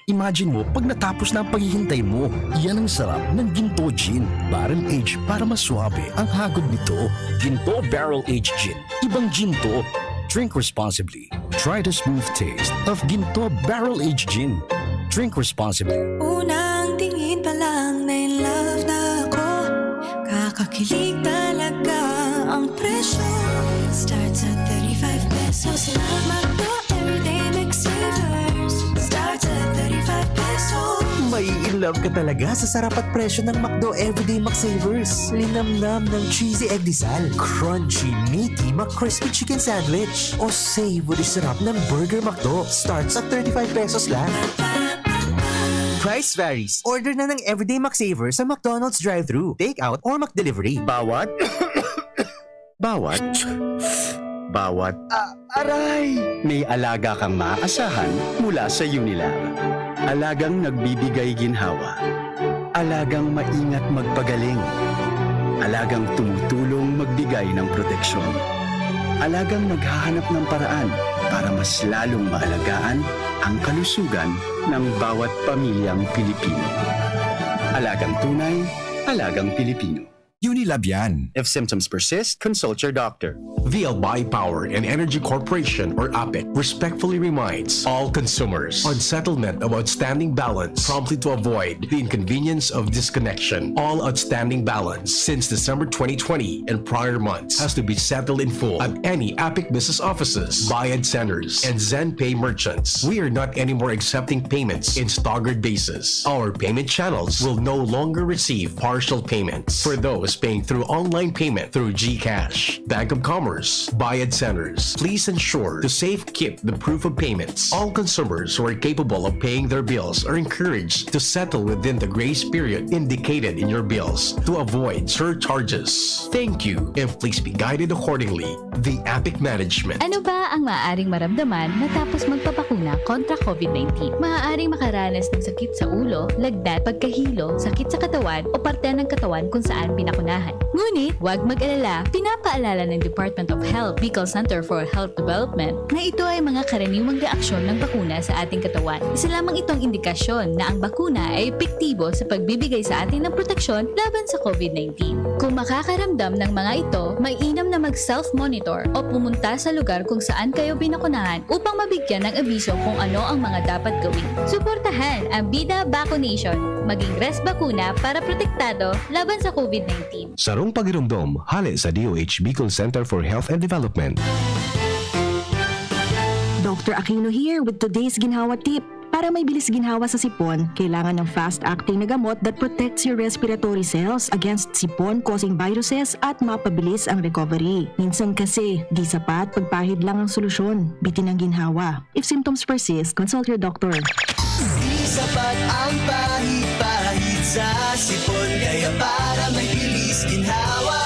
Imagine mo, pag natapos na ang paghihintay mo, yan ang sarap ng Ginto Gin. Barrel aged para mas suabe ang hagod nito. Ginto Barrel Aged Gin. Ibang Ginto. Drink responsibly. Try the smooth taste of Ginto Barrel Aged Gin. Drink responsibly. Unang tingin pa lang, na in love na ako. Kakakilig talaga ang presyo. Starts at thirty-five pesos lang. McDo Everyday McSavers. Starts at thirty-five pesos. Mai-in love ka talaga sa sarap at presyo ng McDo Everyday McSavers. Linamnam ng cheesy egg disal, crunchy, meaty McCrispy chicken sandwich, o savory sarap ng Burger McDo. Starts at thirty-five pesos lang. Price varies. Order na ng Everyday McSavers sa McDonald's drive-thru, take-out, or McDelivery. Bawat, bawat, bawat, ah, aray! May alaga kang maaasahan mula sa Unilag. Alagang nagbibigay ginhawa. Alagang maingat magpagaling. Alagang tumutulong magbigay ng proteksyon. Alagang naghahanap ng paraan para mas lalong maalagaan ang kalusugan ng bawat pamilyang Pilipino. Alagang tunay, alagang Pilipino. Unilab yan. If symptoms persist, consult your doctor. The Albay Power and Energy Corporation, or APEC, respectfully reminds all consumers on settlement of outstanding balance promptly to avoid the inconvenience of disconnection. All outstanding balance since December twenty twenty and prior months has to be settled in full at any APEC business offices, Bayad Centers, and ZenPay merchants. We are not anymore accepting payments in staggered basis. Our payment channels will no longer receive partial payments for those paying through online payment through GCash, Bank of Commerce, Bayad Centers. Please ensure to safe keep the proof of payments. All consumers who are capable of paying their bills are encouraged to settle within the grace period indicated in your bills to avoid surcharges. Thank you, and please be guided accordingly. The APEC Management. Ano ba ang maaaring maramdaman matapos magpabakuna kontra COVID nineteen? Maaaring makaranas ng sakit sa ulo, lagnat, pagkahilo, sakit sa katawan o parte ng katawan kung saan binakunahan. Ngunit, huwag mag-alala, pinapaalala ng Department of Health, Bicol Center for Health Development, na ito ay mga karaniwang reaksyon ng bakuna sa ating katawan. Isa lamang itong indikasyon na ang bakuna ay epektibo sa pagbibigay sa atin ng proteksyon laban sa COVID nineteen. Kung makakaramdam ng mga ito, mainam na mag-self-monitor o pumunta sa lugar kung saan kayo binakunahan upang mabigyan ng abiso kung ano ang mga dapat gawin. Suportahan ang Bida Vaccination. Maging res bakuna para protektado laban sa COVID nineteen. Sarong pagiromdom, hale sa D O H Bicol Center for Health and Development. Doctor Aquino here with today's ginhawa tip. Para may bilis ginhawa sa sipon, kailangan ng fast-acting na gamot that protects your respiratory cells against sipon-causing viruses at mapabilis ang recovery. Minsan kasi, di sapat pagpahid lang ang solusyon. Bitin ang ginhawa. If symptoms persist, consult your doctor. Di sapat ang pahid-pahid sa sipon, kaya para may bilis ginhawa,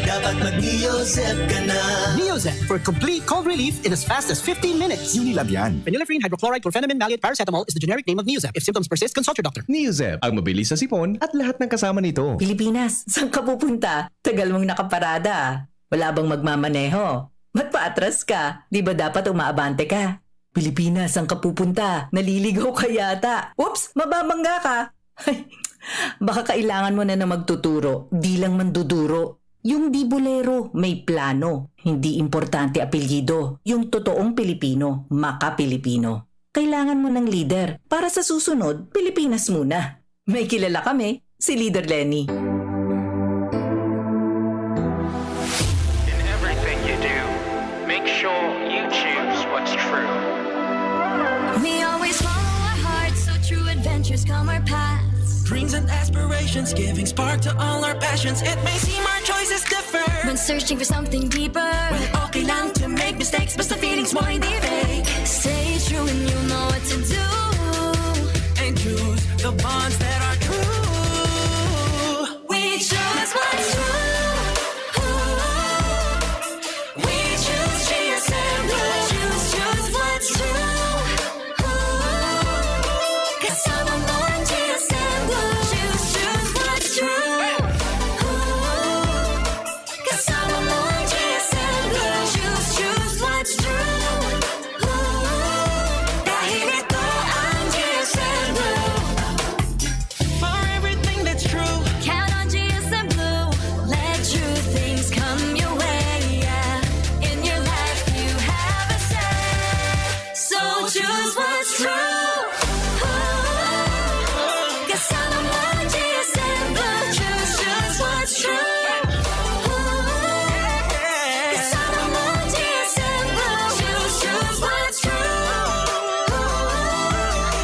dapat mag-Neozep ka na. Neozep for complete cold relief in as fast as fifteen minutes. Unilab yan. Phenylephrine hydrochloride chlorphenamine maleate paracetamol is the generic name of Neozep. If symptoms persist, consult your doctor. Neozep, ang mabilis sa sipon at lahat ng kasama nito. Pilipinas, saan ka pupunta? Tagal mong nakaparada. Wala bang magmamaneho? Ba't paatras ka? Di ba dapat umaabante ka? Pilipinas, saan ka pupunta? Naliligaw ka yata. Oops, mababangga ka. Ay, baka kailangan mo na ng magtuturo, di lang manduduro. Yung di bolero, may plano. Hindi importante apelyido. Yung totoong Pilipino, maka-Pilipino. Kailangan mo ng lider. Para sa susunod, Pilipinas muna. May kilala kami, si Leader Leni. In everything you do, make sure you choose what's true. We always follow our hearts, so true adventures come our paths. Dreams and aspirations, giving spark to all our passions. It may seem our choices differ when searching for something deeper. Well, okay lang to make mistakes, basta feelings mo hindi fake. Stay true and you'll know what to do. And choose the bonds that are true. We choose what's true. We choose G S M Blue. Choose, choose what's true. Kasama mo ang G S M Blue. Choose, choose what's true. Kasama mo ang G S M Blue. Choose, choose what's true. Dahil ito ang G S M Blue. For everything that's true. Count on G S M Blue. Let true things come your way. Yeah. In your life, you have a say. So choose what's true. Kasama mo ang G S M Blue. Choose, choose what's true. Kasama mo ang G S M Blue. Choose, choose what's true.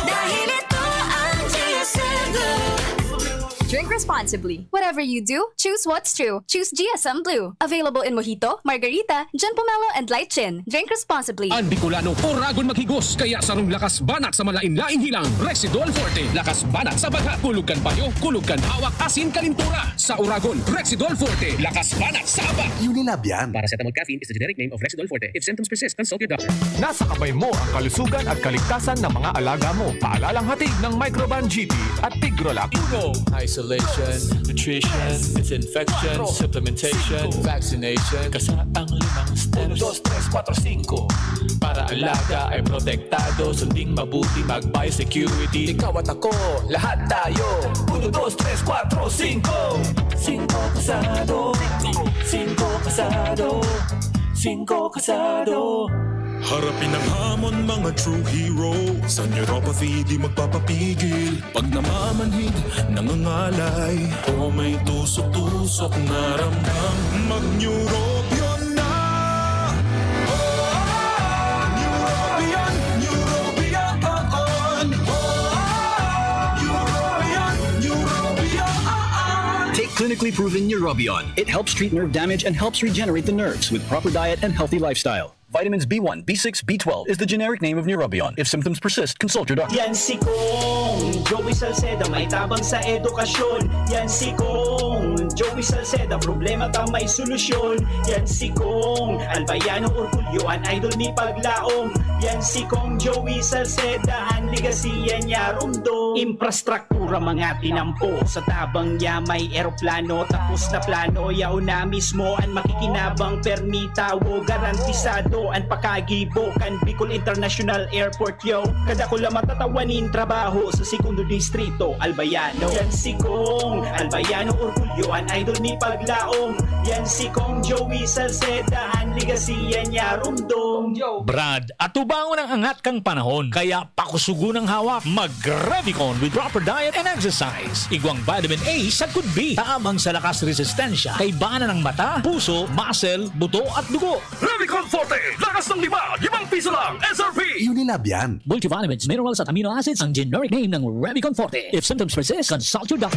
Dahil ito ang G S M Blue. Drink responsibly. Whatever you do, choose what's true. Choose G S M Blue. Available in Mojito, Margarita, John Pomelo, and Light Gin. Drink responsibly. Ang Bicolano, oragon maghigos, kaya sarong lakas banat sa malain-laing hilang, Rexidol Forte. Lakas banat sa baghat, kulog kan payo, kulog kan hawak, asin kalintura. Sa oragon, Rexidol Forte, lakas banat sa abak. Unilab yan. Paracetamol caffeine is the generic name of Rexidol Forte. If symptoms persist, consult your doctor. Nasa kamay mo ang kalusugan at kaligtasan ng mga alaga mo. Paalalang hatid ng Microban G T at Tigrolac Uno. Isolate. Nutrition, disinfection, supplementation, vaccination. Kasa ang limang steps. Uno, dos, tres, kwatro, singko. Para alaga ay protektado, sunding mabuti, mag-biosecurity. Ikaw at ako, lahat tayo. Uno, dos, tres, kwatro, singko. Singko kasado. Singko kasado. Singko kasado. Harapin ang hamon, mga true hero. Sa neuropathy, di magpapapigil. Pag namamanhid, nangangalay, o may tusok-tusok na ramdam, mag-Neurobion na! Oh, Neurobion, Neurobion, on! Oh, Neurobion, Neurobion, on! Take clinically proven Neurobion. It helps treat nerve damage and helps regenerate the nerves with proper diet and healthy lifestyle. Vitamins B one, B six, B twelve is the generic name of Neurobion. If symptoms persist, consult your doctor. Yan si Kong Joey Salceda, may tabang sa edukasyon. Yan si Kong Joey Salceda, problema ka may solusyon. Yan si Kong Albayano Orgulyo, an idol ni Paglaom. Yan si Kong Joey Salceda, an legacy yan niya rumdom. Infrastructure Pura mga tinampo sa tabang niya, may eroplano, tapos na plano, yaon na mismo an makikinabang, permi tawo, garantisado an pakagibo kan Bicol International Airport, yo. Kadakula matatawa nin trabaho sa Segundo Distrito, Albayano. Yan si Kong Albayano, orgulyo an idol ni Paglaom. Yan si Kong Joey Salceda, an legacy yan niya rumdom. Brad, atubangon ang angat kang panahon, kaya pakusugon ang hawak. Mag-Revicon with proper diet and exercise. Igwang vitamin A sagkod B. Tabang sa lakas resistensya. Kaibanan ng mata, puso, muscle, buto at dugo. Revicon Forte. Lakas ng lima. Limang piso lang. S R P. Unilab yan. Multivitamins, minerals at amino acids ang generic name ng Revicon Forte. If symptoms persist, consult your doctor.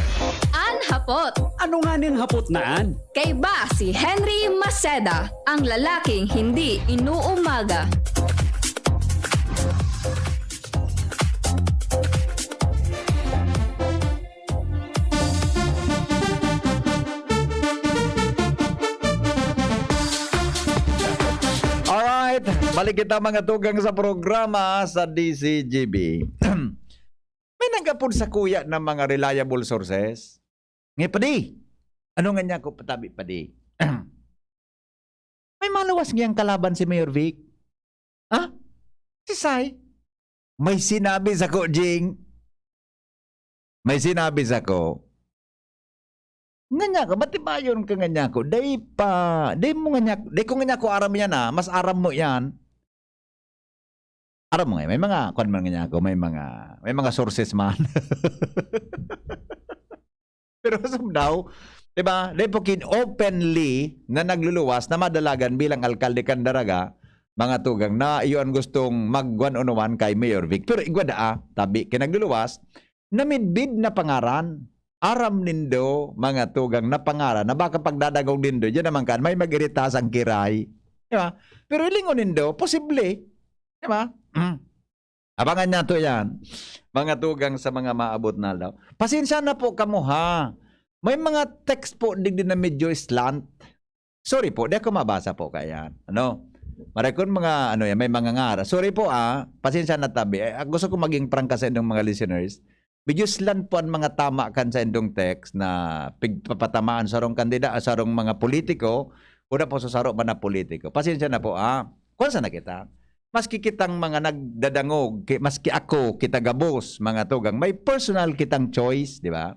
An hapot. Ano nga ning hapot na an? Kaiba si Henry Maceda, ang lalaking hindi inuumaga. Alright, balik kita, mga tugang, sa programa sa D C G B. May nag-apod sakuya na mga reliable sources. Nga, "Padi, ano nga niya ako patabi, padi? May maluwas ngiyang kalaban si Mayor Vic?" Ha? Si Sai? May sinabi sako, Jing. May sinabi sako. Nga niya ako, batibayon ka nga niya ako. Dai pa, dai mo nga niya, dai ko nga niya ako aram yan, ah. Mas aram mo yan. Aram mo nga, may mga, kwan man nga niya ako, may mga, may mga sources man. Pero somehow, di ba, dai po kin openly na nagluluwas na madalagan bilang alkalde kan Daraga, mga tugang, na iyo an gustong mag-one on one kay Mayor Vic. Pero igwa daa, tabi, kinagluluwas, namidbid na pangaran. Aram nindo, mga tugang, na pangaran, na baka pagdadangog nindo, diyan naman kan, may mag-irita sang kiray. Di ba? Pero ilingon nindo, posible. Di ba? Mm. Abangan niya to yan. Mga tugang sa mga maabot na aldaw. Pasensya na po kamo, ha. May mga text po digdi na medyo slant. Sorry po, di ako mabasa po kaya. Ano? Maray kun mga, ano yan, may mga ngara. Sorry po, ah. Pasensya na tabi. Eh, gusto ko maging prangka sa inyong mga listeners. Medyo slant po ang mga tama kan sa indong text na pigpapatamaan sa sarong kandida, sa sarong mga politiko, o na po sa saro man na politiko. Pasensya na po, ah. Kwan sana kita? Maski kitang mga nagdadangog, ki-, maski ako, kita gabos, mga tugang, may personal kitang choice, di ba?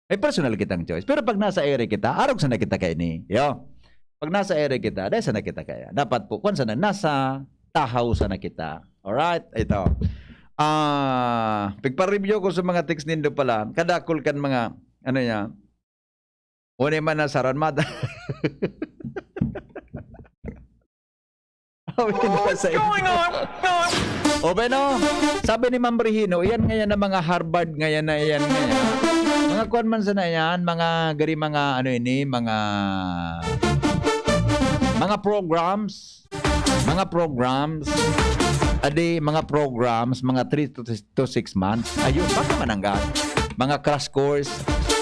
May personal kitang choice. Pero pag nasa ere kita, arog sana kita kaini. Yo. Pag nasa ere kita, dai sana kita kaya. Dapat po, kwan sana, nasa tahaw sana kita. Alright? Ito. Ah, pigpa-review ko sa mga text nindo pala. Kadakul kan mga, ano niya, una man na saran mata. Sabi na sa inyo. O, bueno, sabi ni Ma'am Brihino, iyan ngayon na mga Harvard ngayon na iyan ngayon. Mga kwan man sana yan, mga gari, mga ano ini, mga, mga programs, mga programs, adi, mga programs, mga three to, to six months. Ayun, baka mananggal. Mga crash course.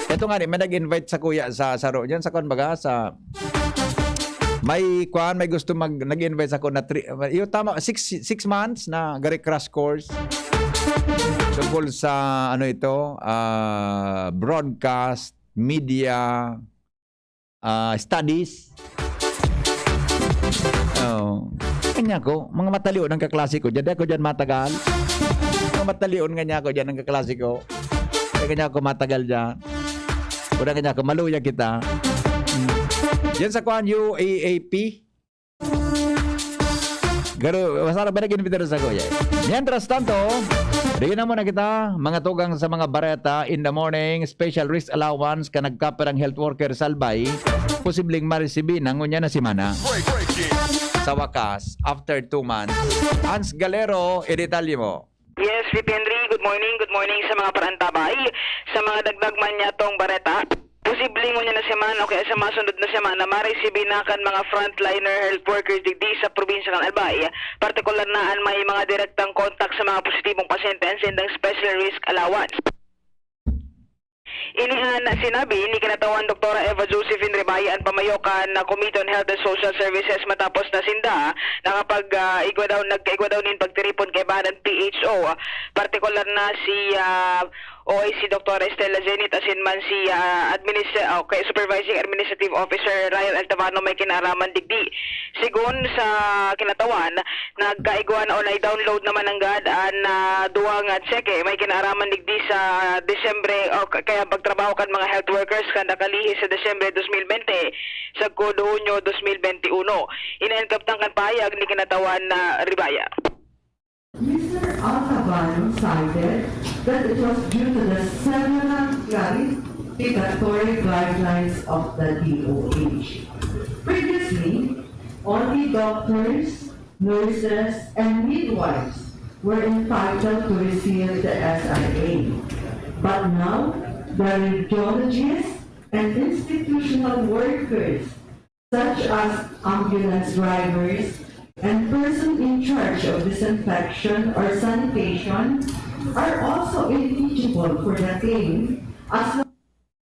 Ito nga, may nag-invite sa kuya, sa, sa ro-, dyan sa kwan baga, sa, may kwan, may gusto mag, nag-invite sa ko na three, yung tama, six, six months na gari crash course. tungkol sa, ano ito, ah, broadcast, media, ah, studies. Oh. Kanya ko, mga matalion ang kaklase ko dyan. Di ako dyan matagal. Mga matalion nga niya ako dyan ang kaklase ko. Kaya kanya ako matagal dyan. Wala kanya ako, maluya kita. Hmm. Yan sa kwan, U A A P. Garo, basta na ba nag-invento sa kuya? Mientras tanto, bigyan na muna kita, mga tugang sa mga bareta in the morning, special risk allowance ka nagkaperang health worker sa Albay, posibleng maresibi na ngunyan na semana. Sa wakas, after two months. Hans Galero, idetalye mo. Yes, V P Henry, good morning, good morning sa mga parantabay. Sa mga dagdag man niya tong bareta, posible ngunyan na semana o kaya sa masunod na semana, maresibi na kan mga frontliner health workers digdi sa probinsya kan Albay. Partikular na an may mga direktang kontak sa mga positibong pasyente an sendang special risk allowance. Ini an sinabi ni kinatawan Doktora Eva Josephine Ribaya, an pamayo kan Committee on Health and Social Services, matapos na sinda nakapag, ah, igwa daw, nagkaigwa daw nin pagtiripon kaibahan an P H O. Partikular na si, ah, O A C Doktora Estela Zenit asin man si, ah, administra-, o kay Supervising Administrative Officer Ryan Altavano may kinaaraman digdi. Sigon sa kinatawan, nagkaigwa na o nai-download naman nanggad an, ah, duwa nga tseke. May kinaaraman digdi sa Disyembre o ka-, kaya pagtrabaho kan mga health workers kan nakalihis sa Disyembre dos mil bente sagkod Hunyo dos mil bente uno. Ini an kabtang kan pahayag ni kinatawan na Ribaya. Mister Altavano cited that it was due to the several clarificatory guidelines of the D O H. Previously, only doctors, nurses, and midwives were entitled to receive the S I A. But now, the radiologists and institutional workers, such as ambulance drivers and person in charge of disinfection or sanitation, are also eligible for the claim as long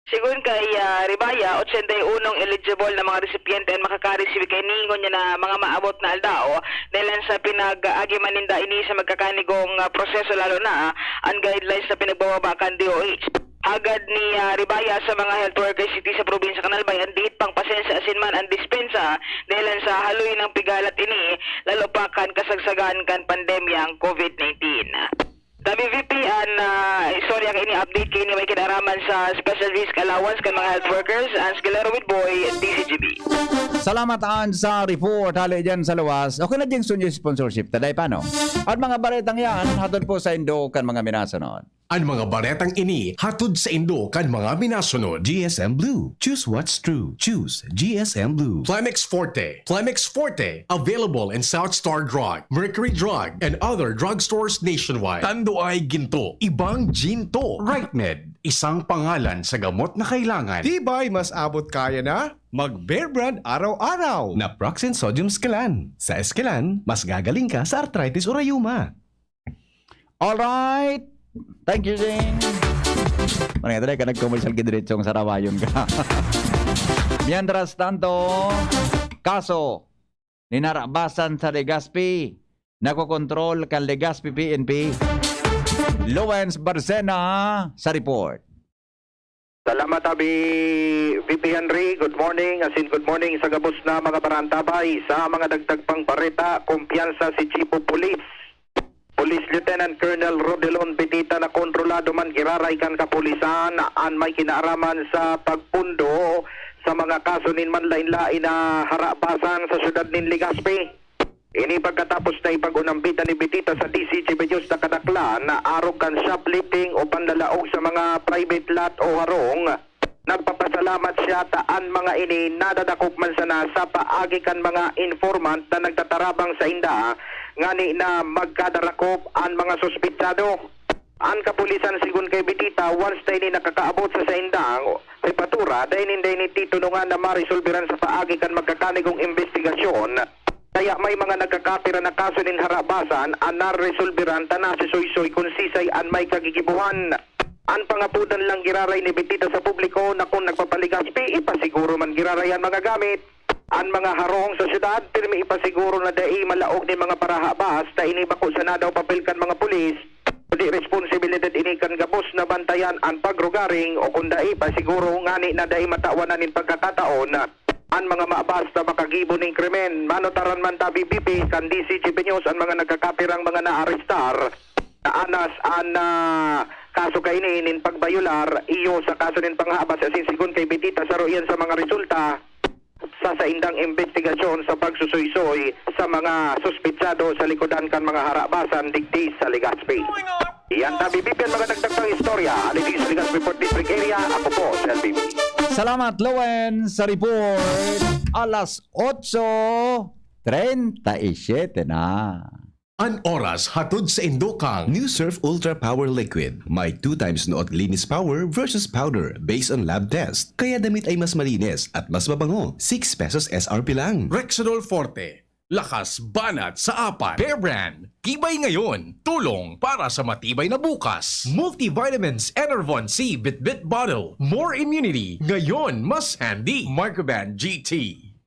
Sigon kay, ah, Ribaya, ochenta y unong eligible na mga resipyente an makakaresibi kaini ngunyan na mga maabot na aldaw, dahelan sa pinag-agi man ninda ini sa magkakanigong, ah, proseso, lalo na an guidelines na pinagbababa kan D O H. Hagad ni, ah, Ribaya sa mga health workers digdi sa probinsya kan Albay an dihit pang pasensya asin man an dispensa dahelan sa haloy nang pigalat ini, lalo pa kan kasagsagan kan pandemyang COVID nineteen. Tabi V P, an, ah, istorya kaini, update kaini may kinaaraman sa special risk allowance kan mga health workers, Hans Galero with Boy, D C G B. Salamat, Hans, sa report. Hali dyan sa luwas. Okay na dyan, Sunyo sponsorship. Taday pa, no? At mga baretang yan, hatod po sa indo kan mga minasunod. Ang mga baretang ini hatod sa indo kan mga minasunod. G S M Blue. Choose what's true. Choose G S M Blue. Flamex Forte. Flamex Forte. Available in South Star Drug, Mercury Drug, and other drugstores nationwide. Tanduay Ginto. Ibang Ginto. Right Med. Isang pangalan sa gamot na kailangan. Tibay, mas abot kaya na mag Bear Brand araw-araw. Naproxen Sodium Esquilan. Sa Esquilan, mas gagaling ka sa arthritis o rayuma. Alright. Thank you, Zing. Ano nga, talaga ka nag-commercial, gidiretsong sarawayon ka. Mientras tanto, kaso, ninarabasan sa Legazpi, nakokontrol kan Legazpi P N P. Lawrence Barcena sa report. Salamat, abi, V P Henry. Good morning, asin good morning sa gabos na mga barantabay. Sa mga dagdag pang bareta, kumpiyansa si Chief of Police, Police Lieutenant Colonel Rodelon Betita, na kontrolado man giraray kan kapulisan an may kinaaraman sa pagpundo sa mga kaso nin manlain-lain na harabasan sa syudad nin Legazpi. Ini pagkatapos na ipag-unambitan ni Betita sa D C G B News na kadaklan na arog kan shoplifting o panlalaog sa mga private lot o harong. Nagpapasalamat siya ta an mga ini nadadakop man sana sa paagi kan mga informant na nagtatarabang sainda, ngani na magkadarakop an mga suspitsado. An kapulisan, sigon kay Betita, once na ini nakakaabot sa saindang jepatura, dai ninda ini titunongan na maresolberan sa paagi kan magkakanigong imbestigasyon. Kaya may mga nagkakapira na kaso nin harabasan an naresolberan ta nasisuysoy kun sisay an may kagigibohan. An pangapodan lang giraray ni Betita sa publiko na kun nagpapalegazpi, ipasiguro man giraray an mga gamit. An mga harong sa syudad, pirmi ipasiguro na dai malaog nin mga parahabas ta ini bako sana daw papel kan mga pulis. Kundi responsibilidad ini kan gabos na bantayan an pagrugaring o kun dai pa siguro ngani na dai matawan na nin pagkakataon an mga mabas na makagibo nin krimen. Manotaran man ta, B B P, kan D C G P News an mga nagkakapirang mga naarestar. Naanas an, ah, kaso kaini nin pagbayular iyo sa kaso nin panghabas asin sigon kay Betita, saro iyan sa mga resulta sa saindang imbestigasyon sa pagsusuysoy sa mga suspetsado sa likodan kan mga harabasan digdi sa Legazpi. Iyan ta, B B P, an mga dagdag pang istorya. Hali digdi sa Legazpi Port District Area, ako po si L B B. Salamat, Lowen, sa report. Alas otso treinta y siete na. An oras hatod saindo kan New Surf Ultra Power Liquid. May two times nood linis power versus powder based on lab test. Kaya damit ay mas malinis at mas mabango. Six pesos S R P lang. Rexidol Forte, lakas banat sa apat. Bear Brand, tibay ngayon, tulong para sa matibay na bukas. Multivitamins Enervon C Bitbit Bottle, more immunity, ngayon mas handy. Microban G T,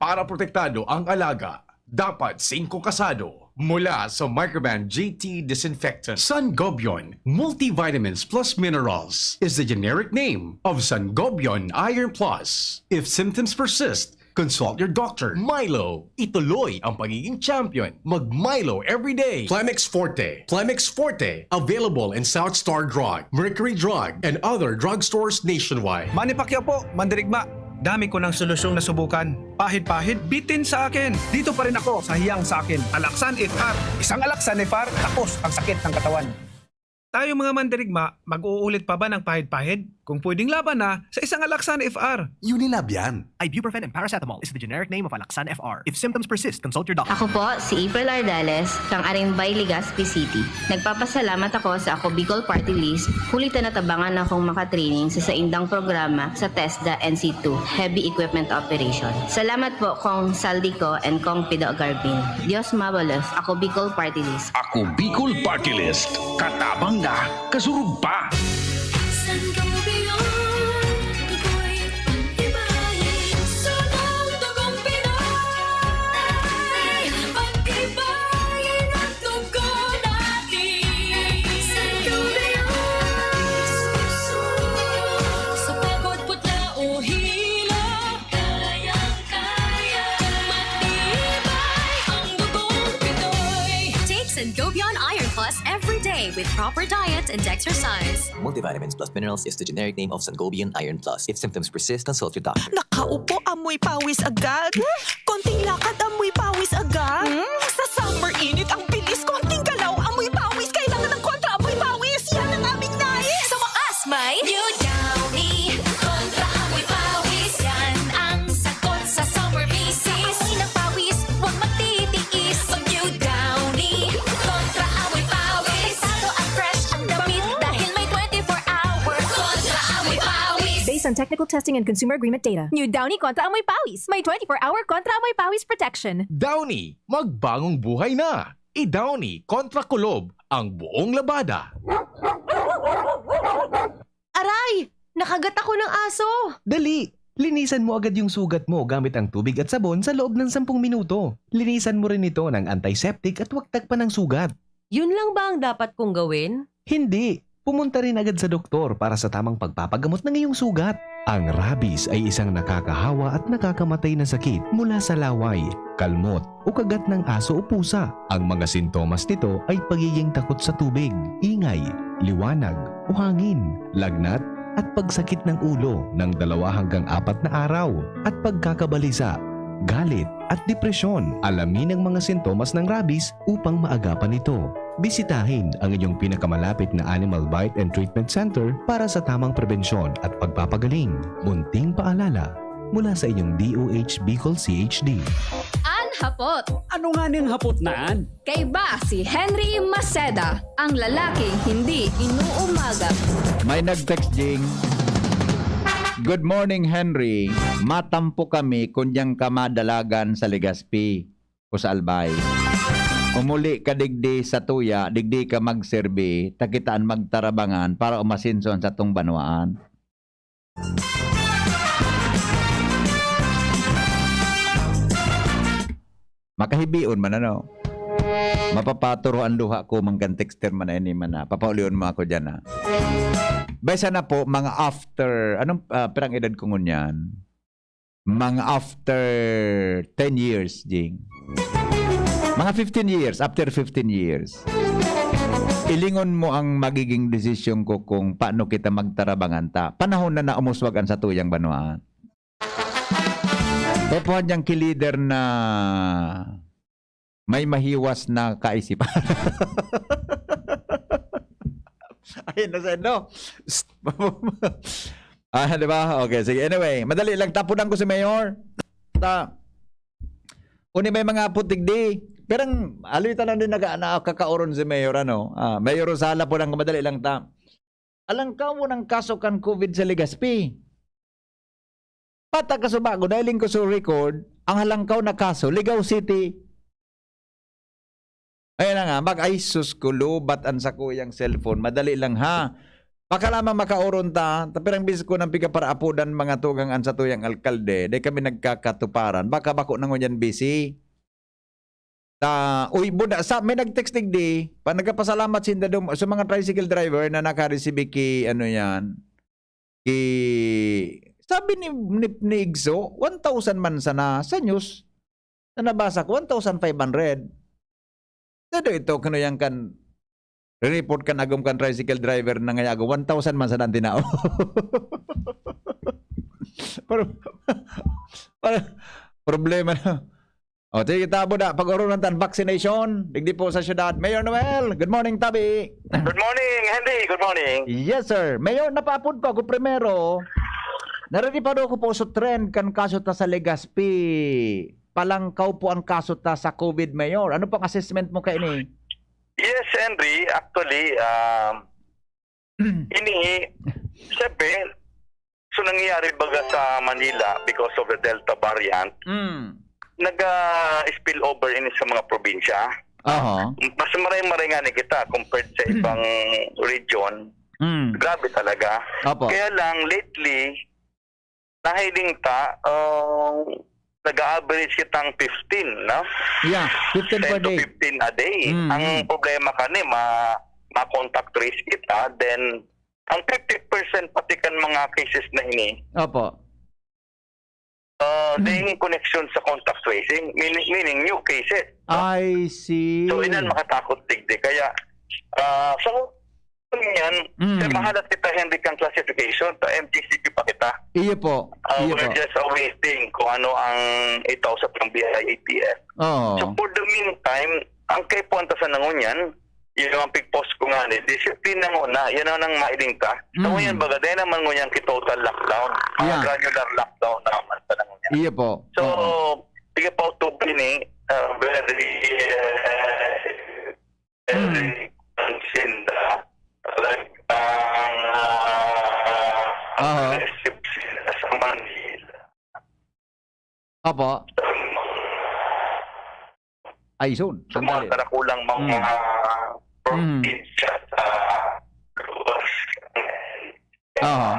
para protektado ang alaga. Dapat singko kasado. Mula sa Microban G T Disinfectant. Sangobion Multivitamins Plus Minerals is the generic name of Sangobion Iron Plus. If symptoms persist, consult your doctor. Milo, ituloy ang pagiging champion. Mag Milo everyday. Plemex Forte. Plemex Forte, available in South Star Drug, Mercury Drug, and other drugstores nationwide. Manny Pacquiao po, mandirigma. Dami ko ng solusyong nasubukan. Pahid-pahid, bitin sa akin. Dito pa rin ako sa hiyang sa akin. Alaxan F R. Isang Alaxan F R, tapos ang sakit ng katawan. Tayo mga mandirigma, mag-uulit pa ba ng pahid-pahid? Kung pwedeng laban na, sa isang Alaxan F R. Unilab yan. Ibuprofen and paracetamol is the generic name of Alaxan F R. If symptoms persist, consult your doctor. Ako po si April Ardales, kang Arimbay, Legazpi City. Nagpapasalamat ako sa Ako Bicol Party List, huli ta natabangan akong makatraining sa saindang programa sa TESDA N C two, Heavy Equipment Operation. Salamat po, Kong Saldico and Kong Pido Garbin. Diyos mabalos, Ako Bicol Party List. Ako Bicol Party List. Katabang na, kasurog pa. Sangobion, tukoy pag-ibahin. Sunog dugong Pinoy, pag-ibahin ang dugo natin. Sangobion, sa pagod, putla o hilo, kayang-kaya, matibay ang dugong Pinoy. Take Sangobion Iron Plus every day with proper diet and exercise. Multivitamins plus minerals is the generic name of Sangobion Iron Plus. If symptoms persist, consult your doctor. Nakaupo, amoy pawis agad. Konting lakad, amoy pawis agad. Hmm? Sa summer init, ang bilis. Konting galaw, amoy pawis. Kailangan ng kontra amoy pawis. Yan ang aming nais. Sa wakas, may New Downy Kontra Amoy Pawis. Yan ang sagot sa summer misis. Amoy ng pawis, huwag magtitiis. Mag New Downy Kontra Amoy Pawis. Delikado at fresh ang damit dahil may twenty-four hour Kontra Amoy Pawis. Based on technical testing and consumer agreement data. New Downy Kontra Amoy Pawis. May twenty-four hour Kontra Amoy Pawis protection. Downy, magbangong buhay na! I-Downy Kontra Kulob ang buong labada. Aray! Nakagat ako ng aso! Dali! Linisan mo agad yung sugat mo gamit ang tubig at sabon sa loob ng sampung minuto. Linisan mo rin ito ng antiseptic at huwag tagpan ng sugat. Yun lang ba ang dapat kong gawin? Hindi! Pumunta rin agad sa doktor para sa tamang pagpapagamot ng iyong sugat. Ang rabies ay isang nakakahawa at nakakamatay na sakit mula sa laway, kalmot, o kagat ng aso o pusa. Ang mga sintomas nito ay pagiging takot sa tubig, ingay, liwanag, o hangin, lagnat, at pagsakit ng ulo ng dalawa hanggang apat na araw, at pagkakabalisa, galit, at depresyon. Alamin ang mga sintomas ng rabies upang maagapan ito. Bisitahin ang inyong pinakamalapit na Animal Bite and Treatment Center para sa tamang prebensyon at pagpapagaling. Munting paalala mula sa inyong D O H Bicol C H D. An hapot. Ano nga ning hapot na an? Kaiba si Henry Maceda, ang lalaking hindi inuumaga. May nag-text, Jing. Good morning, Henry. Matampo kami kun diyan ka madalagan sa Legazpi o sa Albay. Umuli ka digdi sa tuya, digdi ka magserbi, ta kita an magtarabangan para umasenso an satong banwaan. Makahibion man, ano? Mapapaturo ang luha ko, manggan texter man na ini man na. Papaulion mo ako dyan, ha? Bay, sana po, mga after, anong, ah, pirang edad ko ngunyan? Mga after ten years, Jing. Mga fifteen years, after fifteen years. Ilingon mo ang magiging desisyon ko kung paano kita magtarabangan ta. Panahon na na umuswag ang satuyang banwaan. Opo, hadyang ki-leader na may mahiwas na kaisipan. Ayun na sa ano. Ah, di ba? Okay, sige. Anyway, madali lang. Tapunan ko si Mayor. Ta, uni may mga putig di. Pero ang alita na din naga-, nakakaoron si Mayor, ano? Ah, Mayor Rosala po lang, madali lang ta. Alangkawon ang kaso kan COVID sa Legazpi. Pata kaso bago, dahil ko sa record, ang halangkaw na kaso, Ligao City. Ayan na nga, mag-, ay sus ko, lubat ang sakuyang cellphone. Madali lang ha. Baka lamang makaoron ta, ta-, pirang bisis ko nang pigaparapodan mga tugang an satuyang alkalde, dai kami nagkakatuparan. Baka bako na ngunyan busy. Ta, uy, buda, sa, may nag-text digdi, pa, nagkapasalamat sinda dum-, sa mga tricycle driver na nakareceive ki, ano yan, ki, sabi ni, ni, ni Igso, one thousand man sana sa news na nabasa ko, one thousand five hundred. Dado ito, kano yan kan, report kan agom kan tricycle driver na ngaya ako, one thousand man sana ang tinao. Pero, pero, problema na. O, sige, tabo na. Pag-urunan tan vaccination, digdi po sa syudad. Mayor Noel, good morning, tabi. Good morning, Henry. Good morning. Yes, sir. Mayor, napaapod po ako primero. Nariripa daw ako po sa trend kan kaso ta sa Legazpi. Palangkaw po ang kaso ta sa COVID, Mayor. Ano pong assessment mo kaini? Yes, Henry. Actually, um, ini, siyempre, so nangyayari baga sa Manila because of the Delta variant, Mm. nag, ah, spill over ini sa mga probinsya. Aha. Mas maray-maray nga ni kita compared sa Mm. ibang region. Mm. Grabe talaga. Opo. Kaya lang, lately, nahiling ta, ah, nag-a-average kitang fifteen, no? Yeah, fifteen per ten to day. fifteen a day. Mm, Ang mm. problema kani, ma-, ma-contact trace kita, then ang fifty percent pati kan mga cases na ini, Opo. ah, Mm. dai connection sa contact tracing, meaning, meaning new cases, no? I see. So, inan makatakot digdi. Kaya, ah, so, yan, Mm. sir, mahalat kita, Henry, kang classification, ta M T C P pa kita. Iyo po. Ah, Iyo we're po. just awaiting kung ano ang itausap ng B I A P F. Oo. So, for the meantime, ang kaipuhan ta sa nangunyan, yun ang pig-post ko nga, ni disiplina nguna, yan ang nang mailing ka. Sa Mm. ngunyan, baga, dahil naman ngunyan ki total lockdown. Mga Yeah. granular lockdown naman sa nangunyan. Iyo po. So, Oo. sige pa, Tupi ni, ah, very, eh, Mm. Sinda, talagang, ah, Aha. aggressive sila sa Manila. Opo. Sa mga Ay, son, Sa mga sandali. darakulang mga Mm. probinsya sa luwas. Aha.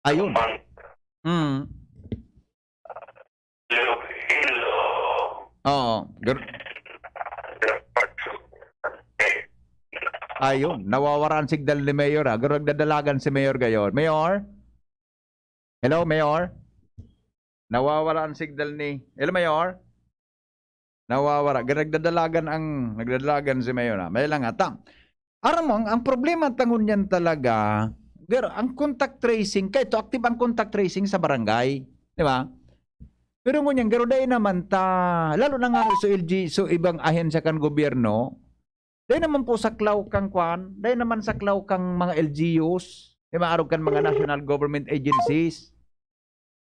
Ayun. Ang Mm. Iloilo. Oo. Gar- Ayun. Nawawara ang signal ni Mayor, ha? Garo nagdadalagan si Mayor gayon. Mayor? Hello, Mayor? Nawawara ang signal ni, hello, Mayor? Nawawara. Garo nagdadalagan ang, nagdadalagan si Mayor, ha? May lang ata. Aram mo, ang, ang problema ta ngunyan talaga, garo, ang contact tracing, kaya ito, active ang contact tracing sa barangay. Di ba? Pero ngunyan, garo dai naman ta, lalo na nga so L G, so ibang ahensya kan gobyerno, dai naman po saklaw kang kwan, dai naman saklaw kang mga L G Us, di ba, arog kan mga national government agencies.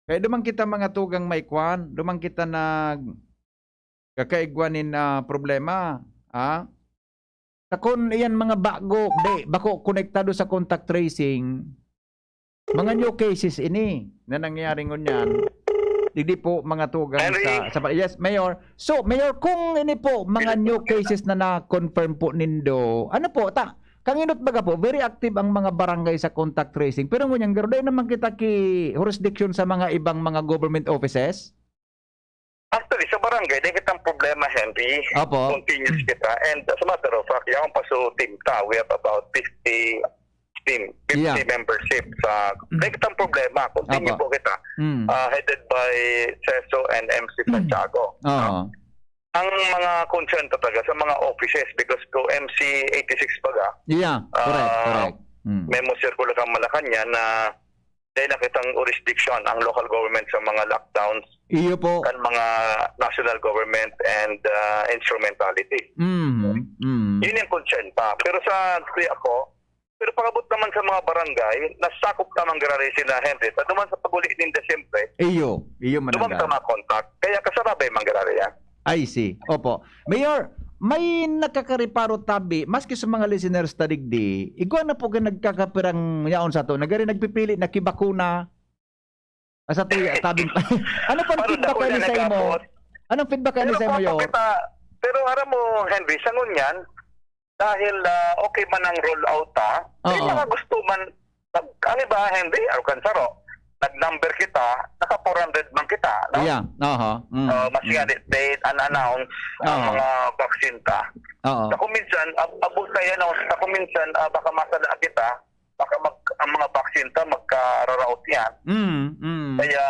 Kaya duman kita mga tugang may kwan, duman kita nag-, kakaigwa nin, ah, problema, ah. Sa kun iyan mga bago, di, bako konektado sa contact tracing, mga new cases ini na nangyayari ngunyan. Digdi po, mga tugang Henry. sa, sa, yes, Mayor. So, Mayor, kung ini po, mga new cases na na-confirm po nindo, ano po, ta, kanginot baga po, very active ang mga barangay sa contact tracing. Pero ngunyan, garo, dai naman kita ki jurisdiction sa mga ibang mga government offices? Actually, sa Barangay, dai kitang problema, Henry. Opo. Continuous kita. And as a matter of fact, yaon pa sa team ta, we have about fifty team, fifty Yeah. membership sa, dai kitang problema. Continue Opo. po kita. Mm. Ah, headed by Seso and M C Santiago. Oo. Ang mga concern talaga sa mga offices, because kung M C eighty-six baga, Yeah, correct, ah, correct. Mm. memo circular kan Malacañang na dai na kitang jurisdiction ang local government sa mga lockdowns Iyo po. kan mga national government and, ah, instrumentality. Mm, mm. Yun yung concern pa. Pero sa, kaya ako, pero pag-abot naman sa mga barangay, nasakop naman grabe sila, Henry. Sa duman sa pag-uli ninda, siyempre, Iyo, iyo duman mananggad. sa mga contact. Kaya kasarabay man grabe yan. I see. Opo. Mayor, may nakakareparo tabi, maski sa mga listeners ta digdi, igwa na po ka nagkakapirang yaon sa to, nagari nagpipili na kibakuna, ah, sa tuya, tabing pa. Ano pang Parang feedback dako kayo na sa imo? nagapos. Anong feedback kayo Pero sa imo, kung Mayor? kita, pero aram mo, Henry, sa ngunyan, dahil, ah, okay man ang roll out, ah, may Oo. mga gusto man, ang iba, Henry, arukan saro, nag-number kita, naka four hundred man kita, no? Yeah, aha. Mm, Ah, mas mm. nga, they, they unannounce ang Oo. mga vaccine ta. Oo. Sa kung minsan, ab-, abot tayo, no? Sa kung minsan, ah, baka masala kita, baka mag-, ang mga vaccine ta, magkararaot yan. Mm, mm. Kaya,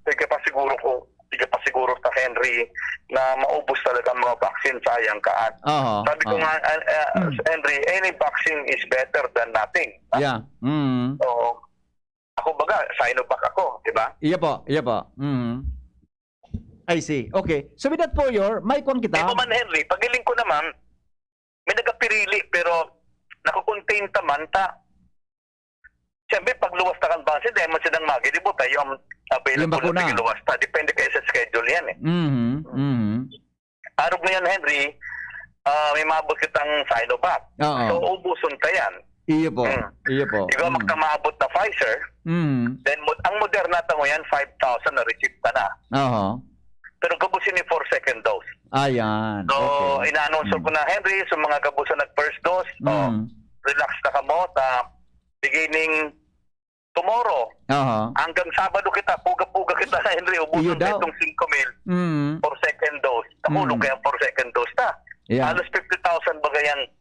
sige pa siguro ko, sige pa siguro sa Henry na maubos talaga ang mga vaccine, sayang kaan. Oo, Sabi ko oo. nga, ah, ah, Mm. Henry, any vaccine is better than nothing. Yeah. Mm. Oo. Ako baga, Sinovac ako, di ba? Iya po, iya po. Mm. I see. Okay. So with that po, Yor, may kwan kita. Ito man, Henry, pagiling ko naman, may nagapirili, pero nakukontain ta man ta. Siyempre, pag luwas ta kan vaccine, dahil man silang magilibo, tayo ang available Yung bakuna. na luwas ta. Depende kayo sa schedule yan eh. Mhm, mhm. Arog ngayon, Henry, ah, may maabot kitang Sinovac. Oo. So, ubuson ta yan. Iyo po. Hmm. Iyo po. Ikaw, Mm. magkamaabot na Pfizer, Mm. then mo-, ang Moderna ta ngayon, five thousand na receipt na na. Oho. Pero gabos ini for second dose. Ayan. So, Okay. ina-announce Mm. ko na, Henry, sa mga gabos na nag-first dose, oh, Mm. relax na kamo, ta, beginning tomorrow, Oho. hanggang Sabado kita, puga-puga kita, Henry, Iyo ubuson daw. na itong singko mil Mm. for second dose. Nakulong Mm. kaya for second dose ta. Yeah. Halos fifty thousand baga yan.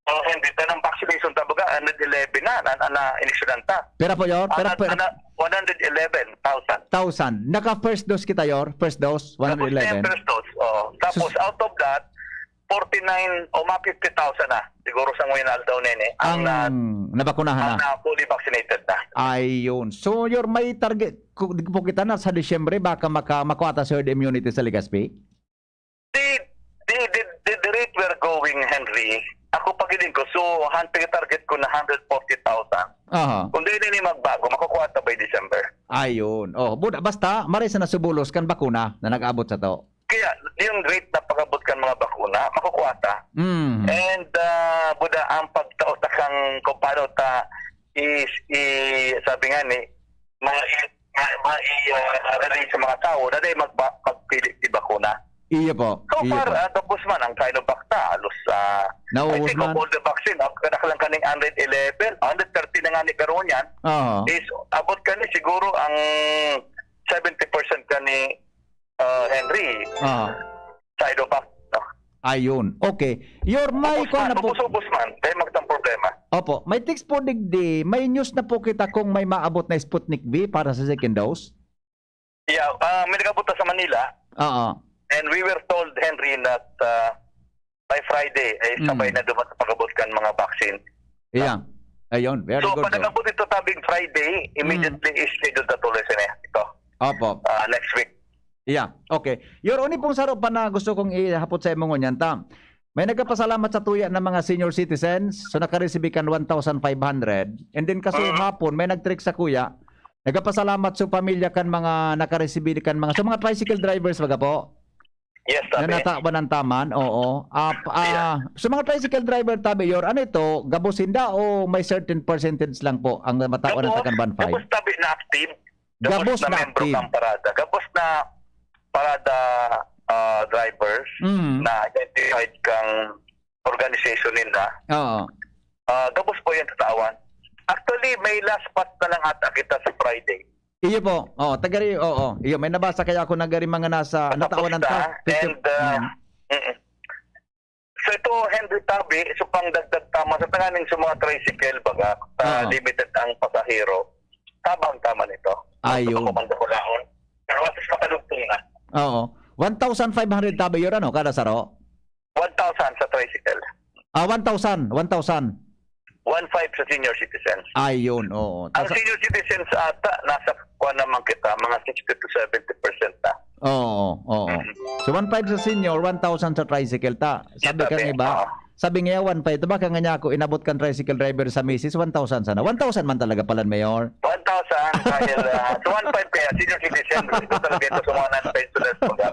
Oh, Henry, tanang vaccination ta baga, hundred eleven na, na, na, na inisyonan ta. Pera po, Yor? Pera, Ana, pera, ana, one hundred eleven thousand. Thousand. Naka first dose kita, Yor? First dose, Tapos na yung one hundred eleven. first dose. Oh. Tapos, Sus- out of that, forty-nine o mga fifty thousand na. Siguro sa ngayon aldaw na yun eh. Ang Ang na, nabakunahan ang na. na fully vaccinated na. Ayun. So, Yor, may target ku-, di po kita na sa Disyembre, baka maka-, makuha ta sa herd immunity sa Legazpi? Di, di, di, di, the rate we're going, Henry, ako pagiling ko, so, hunting target ko na hundred forty thousand. Aha. Kung di na ni magbago, makukuha ta by December. Ayun. Oh, buda, basta, maray sa nasubulos kan bakuna na nag-abot sa to. Kaya, yung rate na pag-abot kan mga bakuna, makukuha ta. Mm. And, ah, buda, ang pagtao ta kang kung paano ta is, i-, sabi nga ni, ma-, ma-, ma-, i-, ah, relate sa mga tao na dahil magba-, magpili di bakuna. Iyo po. So Iyo far, po. ah, tapos man, ang Sinovac ta, halos, ah, I Naubos think of man. all the vaccine, ang kadaklan kaning hundred eleven, hundred thirty na nga ni karon yan, Oo. is abot kani siguro ang seventy percent kani, ah, Henry, Oo. Sinovac, no? Ayun. Okay. Yor, may Ubos kuwan man, na po. ubos-ubos man, dahil magtang problema. Opo. May text po digdi, may news na po kita kung may maabot na Sputnik V para sa second dose? Yeah, ah, may nag-abot na sa Manila. Oo. And we were told, Henry, that, ah, by Friday, ay Mm. sabay na duman sa pag-abot kan mga vaccine. Yeah. Ayun, very So, good, pag sir. nag-abot ito tabing Friday, Mm. immediately is scheduled na tuloy sila ito. Opo. Ah, next week. Yeah, okay. Yor, uni pong saro pa na gusto kong ihapot sa imo ngunyan ta. May nagkapasalamat sa tuya ng mga senior citizens. So, nakaresibi kan one thousand five hundred. And then, kasi Mm. hapon, may nag-text sa kuya. Nagkapasalamat sa pamilya kan mga nakaresibi kan mga, sa mga tricycle drivers, baga po. Yes, Na tabi. natawan ng taman, oo. Ah, p-, ah, Yeah. sa mga tricycle driver, tabi, Yor, ano ito? Gabos sinda o may certain percentage lang po ang matawan ng Gabos, takan one five? gabos tabi na active. Gabos Gabos na na membro active. kang parada. Gabos na parada, ah, drivers Mm. na identified kang organization nila. Oo. Ah, gabos po yan sa tawan. Actually, may last pass na lang ata kita sa Friday. Iyo po. Oo, taga ri-, oo. Iyo, may nabasa kaya ako na gari mga nasa, Sa natawan ng posta, ta-, fifty, and, ah, mm. mm-mm. So ito, Henry Tabi, so pangdagdag tama sa tanganing sa mga tricycle, baga, ah, Oo. limited ang pasahero. Tabang tama nito. Ayun. Ito pa, Commander Colaon. Pero at least makalugtong na. Oo. One thousand five hundred tabi yun, ano, kada saro? One thousand sa tricycle. Ah, one thousand, one thousand. One five sa senior citizens. Ayun, oo. Ang Tas- senior citizens ata, nasa kuwan naman kita, mga sixty to seventy percent na. Oo, oo. Mm. So, one five sa senior, one thousand sa tricycle ta. Sabi Sabi, kang iba, oo. sabi nga, one five, ito ba ka nga niya ako, inabot kang tricycle driver sa misis, one thousand sana. One thousand man talaga pala, Mayor. One thousand, dahil, ah, sa one five kaya, senior citizen, ito talaga ito sa mga non-pensioners, baga.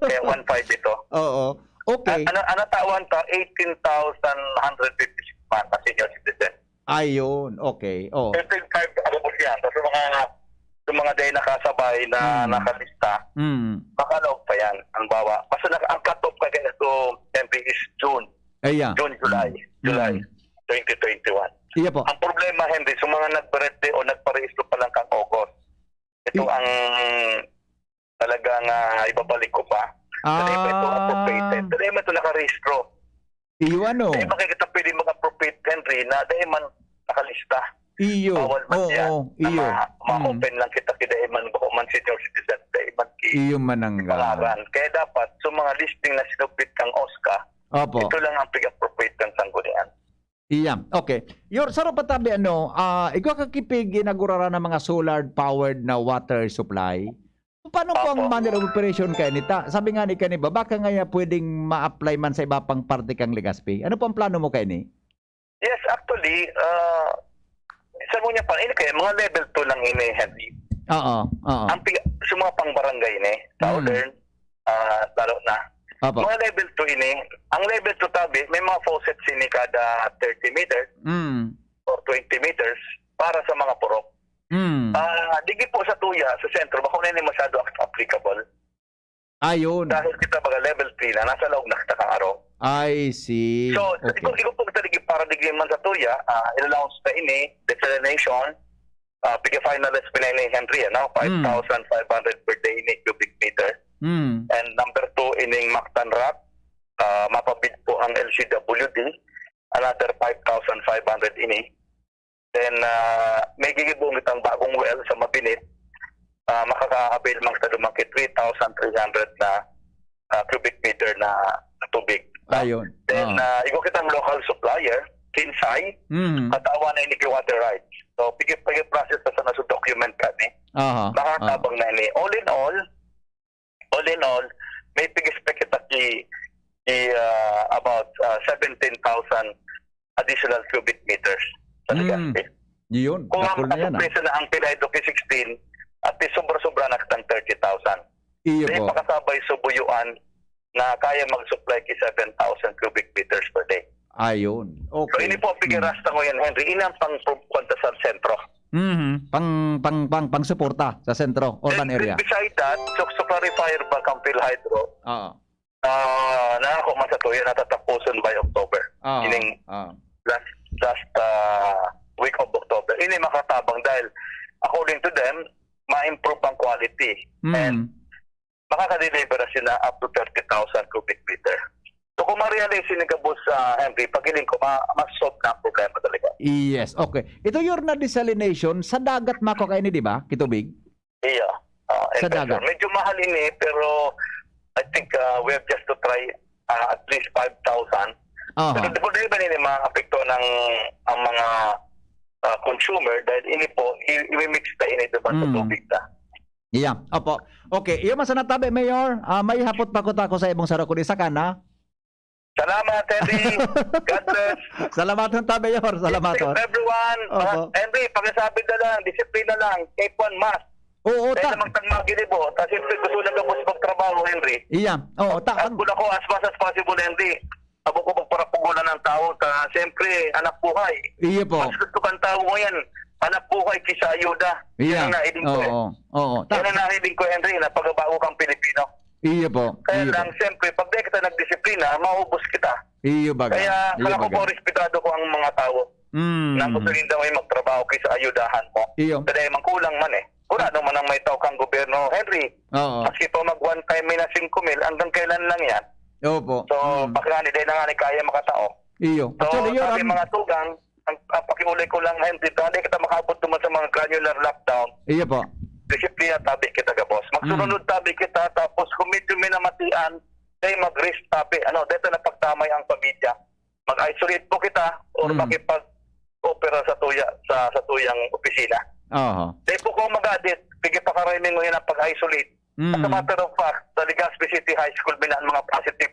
Kaya one five ito. Oo. Okay. Ah, ano, ano tawan ta? Eighteen thousand hundred fifty-six man na senior citizen. Ayun, okay. Oh. Thirteen five, ano po siya? So, sa mga, sa mga day nakasabay na Hmm. nakalista, Hmm. makalaog pa yan. Ang bawa. Basta naka, ang cut-off ka ganito, M P, is June. Ay, yeah. June, July. Hmm. July Hmm. twenty twenty-one. Iya po. Ang problema, Henry, sa mga nag-birthday o nagparehistro pa lang kang August, ito I- ang talagang, ah, ibabalik ko pa. Dahil ba ito Ah. appropriated? Dahil ba ito nakarehistro? Iyo ano? Dahil ba kita pwede mag-appropriate, Henry, na dahil man nakalista? Iyo. Bawal man Oo, yan. Na iyo. ma-, Mm. ma-open lang kita kay dahil man, bako man senior citizen, dahil man ki-, Iyo man ang, ah, pangaran. Kaya dapat, sa mga listing na sinubmit kang OSCA, Opo. ito lang ang pig-appropriate kang sanggunian. Iya, okay. Your, saro pa tabi, ano, ah, igwa ka kipig inagurara ng mga solar-powered na water supply? Paano po ang Opo. manner of operation kaini ta? Sabi nga ni kaniba, baka nga ya pwedeng ma-apply man sa iba pang parte kang Legazpi. Ano po ang plano mo kaini? Yes, actually, ah, sa mga pa, ini kaya mga level two lang ini, Henry. Oo, oo. Ang pi-, sa mga pang-barangay ini, Mm. southern, ah, lalo na. Opo. Mga level two ini. Ang level two tabi, may mga faucets ini kada thirty meters Mm. or twenty meters para sa mga purok. Mm. Ah, digi po sa tuya, sa sentro, bako na ini masyado applicable. Ayun. Dahil kita baga level three na, nasa laog na kita kang aro. I see. So, Okay. igo, igo po kita digi para digi man sa tuya, ah, i-launch na ini, desalination, ah, pigi-finalize pa na ini, Henry, ano? Mm. Five thousand five hundred per day ini cubic meter. Mm. And number two, ining Mactan rock, ah, mapabid po ang L C W D, another five thousand five hundred ini. Then, ah, may gigibong itang bagong well sa Mabinit, ah, makaka-avail man kita duman ki three thousand three hundred na, ah, cubic meter na tubig. Ayun. Then, Oo. ah, igo kitang local supplier, Kinsay, Mm. katawan na ini ki water rights. So, pigi-, pigi-process na sana sa document kani. Aha, Makatabang aha. na ini. All in all, all in all, may pig-expect kita ki, ki, ah, about, ah, seventeen thousand additional cubic meters sa Mm. Legazpi. Yun, Kung ang dakul na yan, ah. makasupply na ang PhilHydro ki sixteen, at least sobra-sobra na kitang thirty thousand. Iyo Dahil po. pakasabay sa buyuan na kaya mag-supply ki seven thousand cubic meters per day. Ayun. So, Okay. ini po ang Mm. pigirasta ko yan, Henry. Ini ang pang-, pang-, sa sentro. Mhm. Pang, pang, pang, pang-suporta sa sentro, urban And area. beside that, so, sa clarifier ba kang PhilHydro? Oo. Ah, nangako man sa tuya, natatapusan by October. Oo. Ining Oo. last, last, ah, week of October. Ini makatabang dahil, according to them, ma-improve ang quality. Mm. And makakadeliver na sila up to thirty thousand cubic meter. So, kung ma-realize ini gabos, ah, Henry, pag hiling ko, ma-, ma-solve na ang problema talaga. Yes, okay. Ito your na desalination, sa dagat mako kaini, di ba? Kitubig? Iya. Ah, Sa in pesos. dagat. Medyo mahal ini, pero I think, ah, we have just to try, ah, at least five thousand. Aha. Pero di po, di ba ini maapekto ng, ang mga, ah, consumer? Dahil ini po, i-, i-mix ta ini duman sa Mm. tubig ta. Iya, opo. Okay, iyo man sana tabi, Mayor. Ah, may hapot pa ko ta ko sa imong saro, kundi sa kana. Salamat, Henry. God bless. Salamat, Mayor. Salamat, Stay safe, oh. everyone. Opo. Mga Henry, pakisabi na lang, disiplina lang. Keep on mask. Oo, Kaya ta- namang tang maginibo. Ta siyempre, gusto na gabos magtrabaho, Henry. Iya. Oo, ta- At kung ako, as much as possible, Henry, ako ko magparapugulan ng tao. Ta, siyempre, anak buhay. Iyo po. Mas gusto kang tao ngayon, anak buhay kaysa ayuda. Iya. Yan ang nahiling ko, eh. Oo, oo. Ta- Yan ang nahiling ko, Henry, na pagbabago kang Pilipino. Iyo po. Kaya Iyo lang, po. siyempre, pag di kita nagdisiplina, maubos kita. Iyo baga. Kaya, Iyo kala ko baga. po, respetado ko ang mga tao Mm. na gusto rin daw ay magtrabaho kaysa ayudahan mo. Iyo. Kaya man kulang man eh. Wala naman ang may tao kang gobyerno, Henry. Oo. Maski pa mag one time may na singko mil, hanggang kailan lang yan? Opo. So, Mm. baka nga ni, dahil na nga ni kaya makatao. Iyo. So, Actually, yun sabi ang mga tugang, ang, ang pakiulay ko lang, Henry, dahil kita makaabot naman sa mga granular lockdown. Iyo po. Disiplina tabi kita, gabos. Magsunod Mm. tabi kita, tapos kung medyo may namatian, kaya mag-risk tabi. Ano, dito na pagdamay ang pamilya. Mag-isolate po kita or Mm. makipag-opera sa tuya, sa, sa tuyang opisina. Oho. Dahil po kung mag-adit, sige pa karay mo yun ang pag-isolate. Mm. As a matter of fact, sa Legazpi City High School, may na ang mga positive.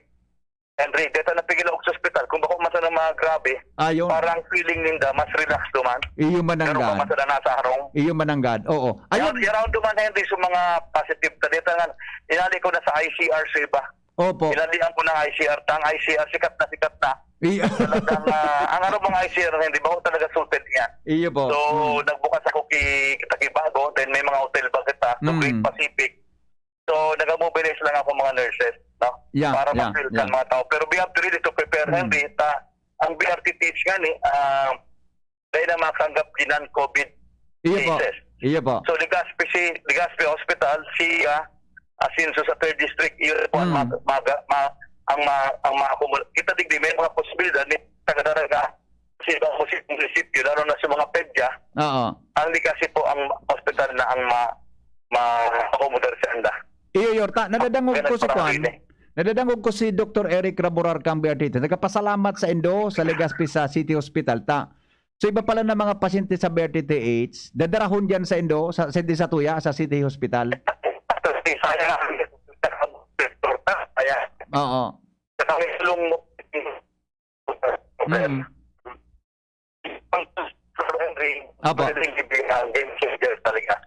Henry, dito na pigil ako sa ospital. Kung bako man sana mga grabe, Ayun. parang feeling ninda, mas relax duman. Iyo man ang Pero kung God. man sana nasa harong, Iyo man ang God. Oo. Ayun. Yan, yan ang duman, Henry, sa mga positive. Sa dito nga, inali ko na sa I C R sa iba. Opo. Inalian ko ng I C R. Tang I C R, sikat na sikat na. Iyo. Talagang, ah, ang ano mga I C R, hindi ba talaga suited niya? Iyo po. So, Mm. nagbukas ako ki, kita ki bago, then may mga hotel ba kita, so Mm. Great Pacific. So, nag-mobilize lang ako mga nurses, no? Yeah, Para yeah, ma-feel yeah. ang mga tao. Pero we have to really to prepare, Mm. Henry, ta, ang B R T T H nga ni, ah, dahil na makanggap ki non-COVID Iyo po. cases. Iyo po. So, Legazpi, si, Legazpi Hospital, si, ah, Asencio sa third District, yun po ang Mm. mag-, mag-, ma-, ang ma-, ang ma-accommodate. Kita digdi, may mga posibilidad ni taga-daraga, sa ibang musi-, munisipyo, lalo na sa mga pedya, Oo. ang Legazpi po ang hospital na ang ma-, ma-accommodar sa anda. Iyo, Yorta, nadadangog Ganun ko si parang Kwan. yun eh. Nadadangog ko si Doktor Eric Raburar kang B R T T. Nagpapasalamat sa indo sa Legazpi sa City Hospital ta. So, iba pala na mga pasyente sa B R T T H, dadarahon diyan sa indo, sa, sa, sa tuya, sa City Hospital. Sa Bisaya, ayan. Oo. Sa kami, Lungmo. Mm. Ang Sir Henry, Apo. pwedeng ibigay ang game changer talaga.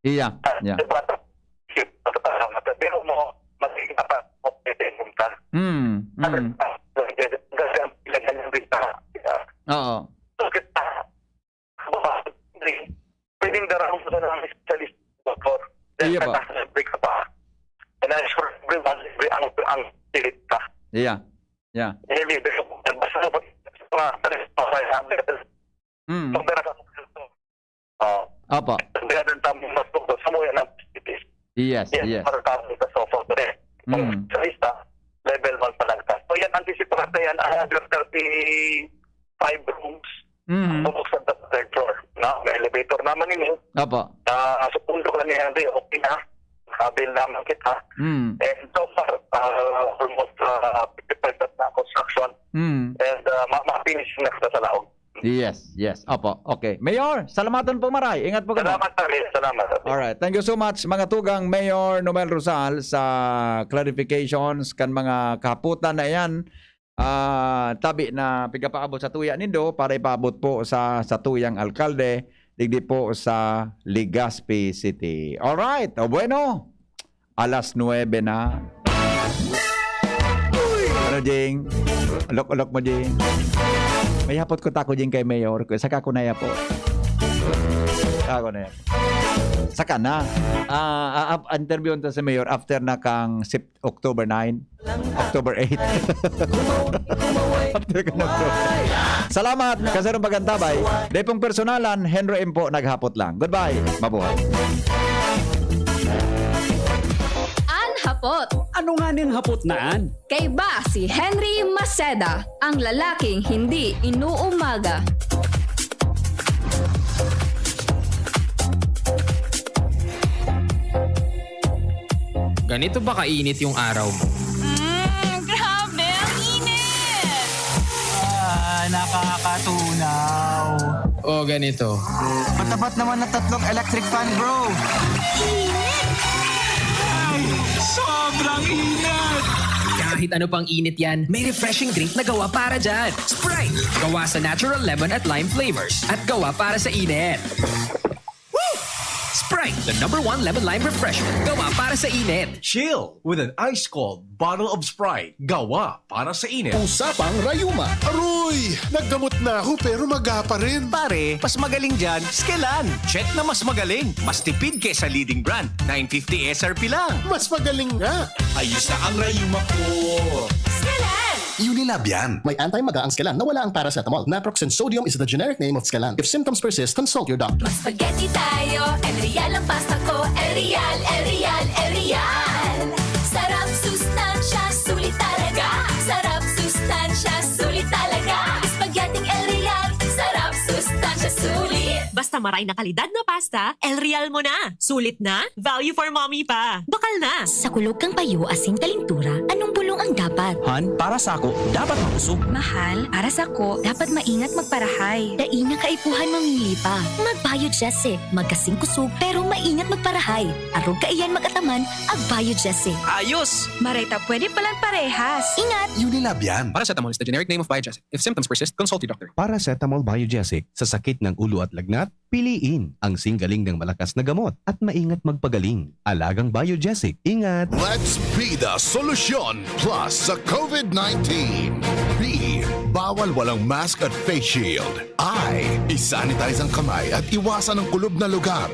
Iya, Ah, iya. diba? Pero mo, magiging apa, okay din yung plan. Mm, mm. Kasi, ah, ganyan, ganyan, ganyan rin sa, ah, Oo. so, kita, Pwedeng darahon mo na ng specialist, doktor. Iyo po. Then, break ka pa. And I'm sure everyone, every, ang, ang pilit ka. Yeah. Yeah. Hindi, pero basta mo, mga, mga, Mm. pag darahon mo, Oh. Opo. Kaya doon tayo mas gusto sa mga ng facilities. Yes, Yes, yes. para tayo sa sofa ko rin. Mm. Sa lista, level one pa lang tayo. So, yan, anticipate na yan. Ang under thirty-five rooms, Mm. bubuksan sa third floor. No? May elevator naman ini. Opo. Ah, sa punto ka ni Henry, okay na. Kabil naman kita. Mm. And so far, ah, almost, ah, fifty percent na construction. Mm. And, ah, ma-, ma-finish na kita sa laog. Yes, yes. Opo. Okay. Mayor, salamatan po maray. Ingat po kamo. Salamat, Tony. Salamat, Tony. Alright. Thank you so much, mga tugang Mayor Noel Rosal, sa clarifications kan mga kahapotan na iyan. Ah, tabi na pigapaabot sa tuya nindo para ipaabot po sa, sa tuyang alkalde, digdi po sa Legazpi City. Alright. O bueno. Alas nuebe na. Ano, Jing? Ulok-ulok mo, Jing. May hapot ko tako, Jing, kay Mayor. Saka ko na yapot. Saka ko na yapot. Saka na. Ah, ah, ah, interview ta si Mayor after na kang Sep-, October nine. October eight. After ka na, bro. Salamat, kasarong pagantabay. Dai pong personalan, Henry M po naghapot lang. Goodbye. Mabuhay. An hapot. Ano nga ning hapot na an? Kaiba si Henry Maceda, ang lalaking hindi inuumaga. Ganito ba kainit yung araw mo? Mm, grabe, ang init! Ah, nakakatunaw. O ganito. Matapat naman na tatlong electric fan, bro. Ay, sobrang init! Kahit ano pang init yan, may refreshing drink na gawa para dyan. Sprite! Gawa sa natural lemon at lime flavors. At gawa para sa init. Woo! Sprite, the number one lemon lime refresher. Gawa para sa init. Chill with an ice cold bottle of Sprite. Gawa para sa init. Usapang rayuma. Aroy! Naggamot na ako pero maga pa rin. Pare, mas magaling dyan, Skelan. Check na mas magaling. Mas tipid kesa leading brand. Nine fifty S R P lang. Mas magaling nga. Ayos na ang rayuma ko. Skelan! Unilab yan. May anti-maga ang Scalan na wala ang paracetamol. Naproxen sodium is the generic name of Scalan. If symptoms persist, consult your doctor. Mag-spaghetti tayo, El Real ang pasta ko. El Real, El Real, El Real. Sarap, sustansya, sulit talaga. Sarap, sustansya, sulit talaga. Spaghetti El Real, sarap, sustansya, sulit. Basta maray na kalidad na pasta, El Real mo na. Sulit na, value for mommy pa. Bakal na! Sa kulog kan payo asin kalintura, anong bulong ang dapat? Han, para sako, dapat makusog. Mahal, para sako, dapat maingat magparahay. Dai na kaipuhan mamili pa. Mag-Biogesic, magkasing kusog pero maingat magparahay. Arog kaiyan mag-ataman, ag-Biogesic. Ayos! Maray ta pwede palan parehas. Ingat! Unilab yan. Paracetamol is the generic name of Biogesic. If symptoms persist, consult your doctor. Paracetamol Biogesic sa sakit ng ulo at lagnat, piliin ang singgaling ng malakas na gamot at maingat magpagaling. Alagang Biogesic, ingat! Let's be the solution plus sa COVID-nineteen. B, bawal walang mask at face shield. I, isanitize ang kamay at iwasan ang kulob na lugar.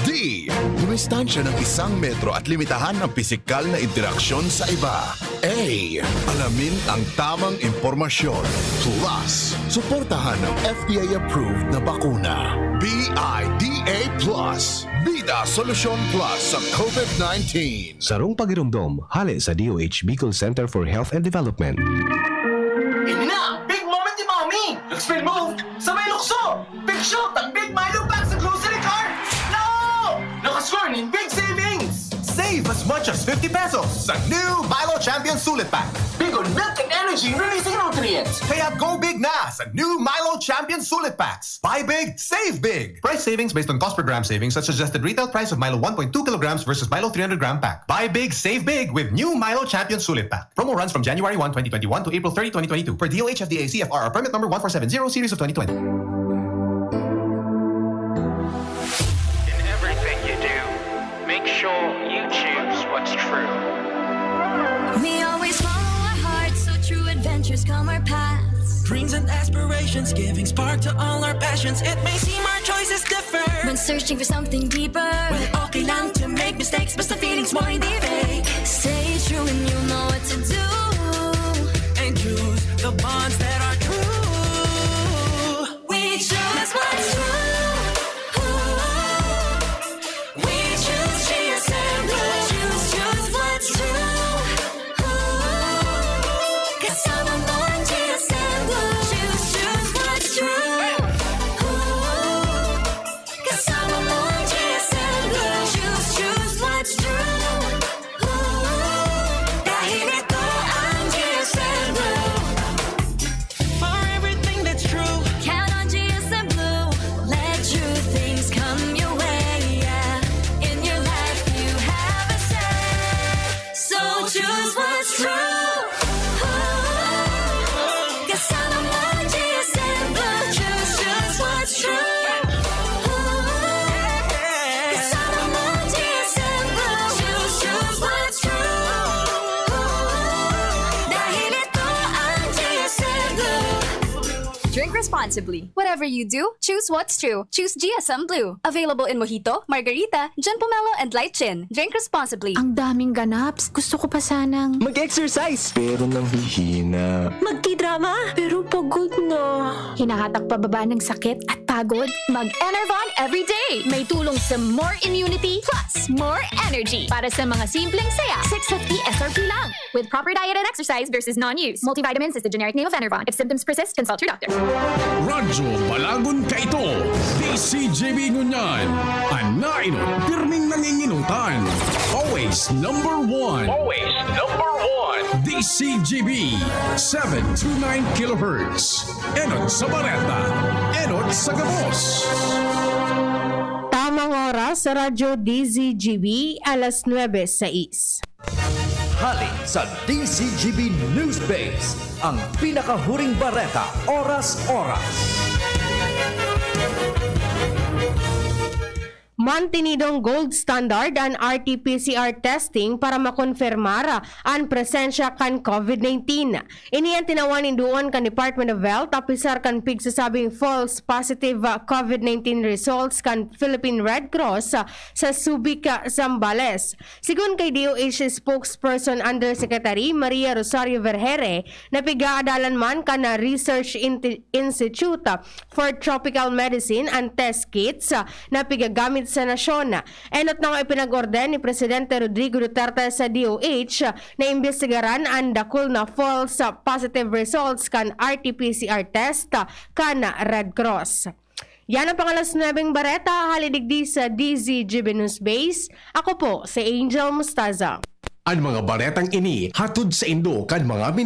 D, dumistansya ng isang metro at limitahan ang pisikal na interaksyon sa iba. A, alamin ang tamang impormasyon. Plus, suportahan ang F D A-approved na bakuna. B I D A plus. Bida Solusyon Plus sa COVID-nineteen. Sarong pagiromdom, hale sa D O H Bicol Center for Health and Development. Ini na ang big moment ni Mommy! Nag-spin move, sabay lukso! Big shoot ang Big Milo Pack sa grocery cart! No! Nakascore nin big savings! Save as much as fifty pesos sa new Milo Champion Sulit Pack. Big on milk and energy releasing nutrients. Kaya go big na sa new Milo Champion Sulit Packs. Buy big, save big. Price savings based on cost per gram savings at suggested retail price of Milo one point two kilograms versus Milo three hundred gram pack. Buy big, save big with new Milo Champion Sulit Pack. Promo runs from January one, twenty twenty-one to April thirty, twenty twenty-two, per D O H F D A C F R R permit number one four seven zero series of twenty twenty. In everything you do, make sure you choose what's true. We always follow our hearts, so true adventures come our paths. Dreams and aspirations, giving spark to all our passions. It may seem our choices differ. When searching for something deeper, Well, okay lang to make mistakes, basta feelings mo hindi fake. Stay true and you know what to do. And choose the bonds that are true. We choose what's true. Ooh. We choose G S M Blue. Choose, choose what's true. Ooh. Kasama mo ang G S M Blue. Choose, choose what's true. Ooh. Kasama mo ang G S M Blue. Choose, choose what's true. Ooh. Dahil ito ang G S M Blue. For everything that's true. Count on G S M Blue. Let true things come your way. Yeah. In your life, you have a say. So choose what's true. Ooh. Kasama mo ang G S M Blue. Choose, choose what's true. Ooh. Kasama mo ang G S M Blue. Choose, choose what's true. Ooh. Dahil ito ang G S M Blue. Drink responsibly. Whatever you do, choose what's true. Choose G S M Blue. Available in Mojito, Margarita, John Pomelo, and Light Gin. Drink responsibly. Ang daming ganaps. Gusto ko pa sanang Mag-exercise! Pero nanghihina. Magtidrama, pero pagod na. Hinahatak pababa ng sakit at pagod. Mag-Enervon everyday. May tulong sa more immunity plus more energy. Para sa mga simpleng saya, six fifty S R P lang. With proper diet and exercise versus non-use. Multivitamins is the generic name of Enervon. If symptoms persist, consult your doctor. Radyo Balagon Kaito, D C G B ngunyan. An nainot, pirming nanginginutan. Always number one. Always number one. D C G B, seven two nine kilohertz. Enot sa bareta, enot sa gabos. Tamang oras sa Radyo D Z G B, alas nuebe sais. Hali sa D Z G B News Base, ang pinakahuring bareta, oras-oras. Mantinidong gold standard an R T P C R testing para makonfirmar an presensya kan COVID nineteen. Ini an tinawan nin duon kan Department of Health apisar kan pigsasabing false positive COVID nineteen results kan Philippine Red Cross sa Subic, Zambales. Sigon kay D O H spokesperson Undersecretary Maria Rosario Vergeire, napigaadalan man kan Research Inti- Institute for Tropical Medicine an test kits na pigagamit sa nasyon. Enot na nga ipinag-orden ni Presidente Rodrigo Duterte sa D O H na imbestigaran an dakul na false positive results kan R T P C R test kan Red Cross. Yan ang pangalas nuebeng bareta, hali digdi sa D Z G B News Base. Ako po si Angel Mustaza. An mga baretang ini hatod saindo kan mga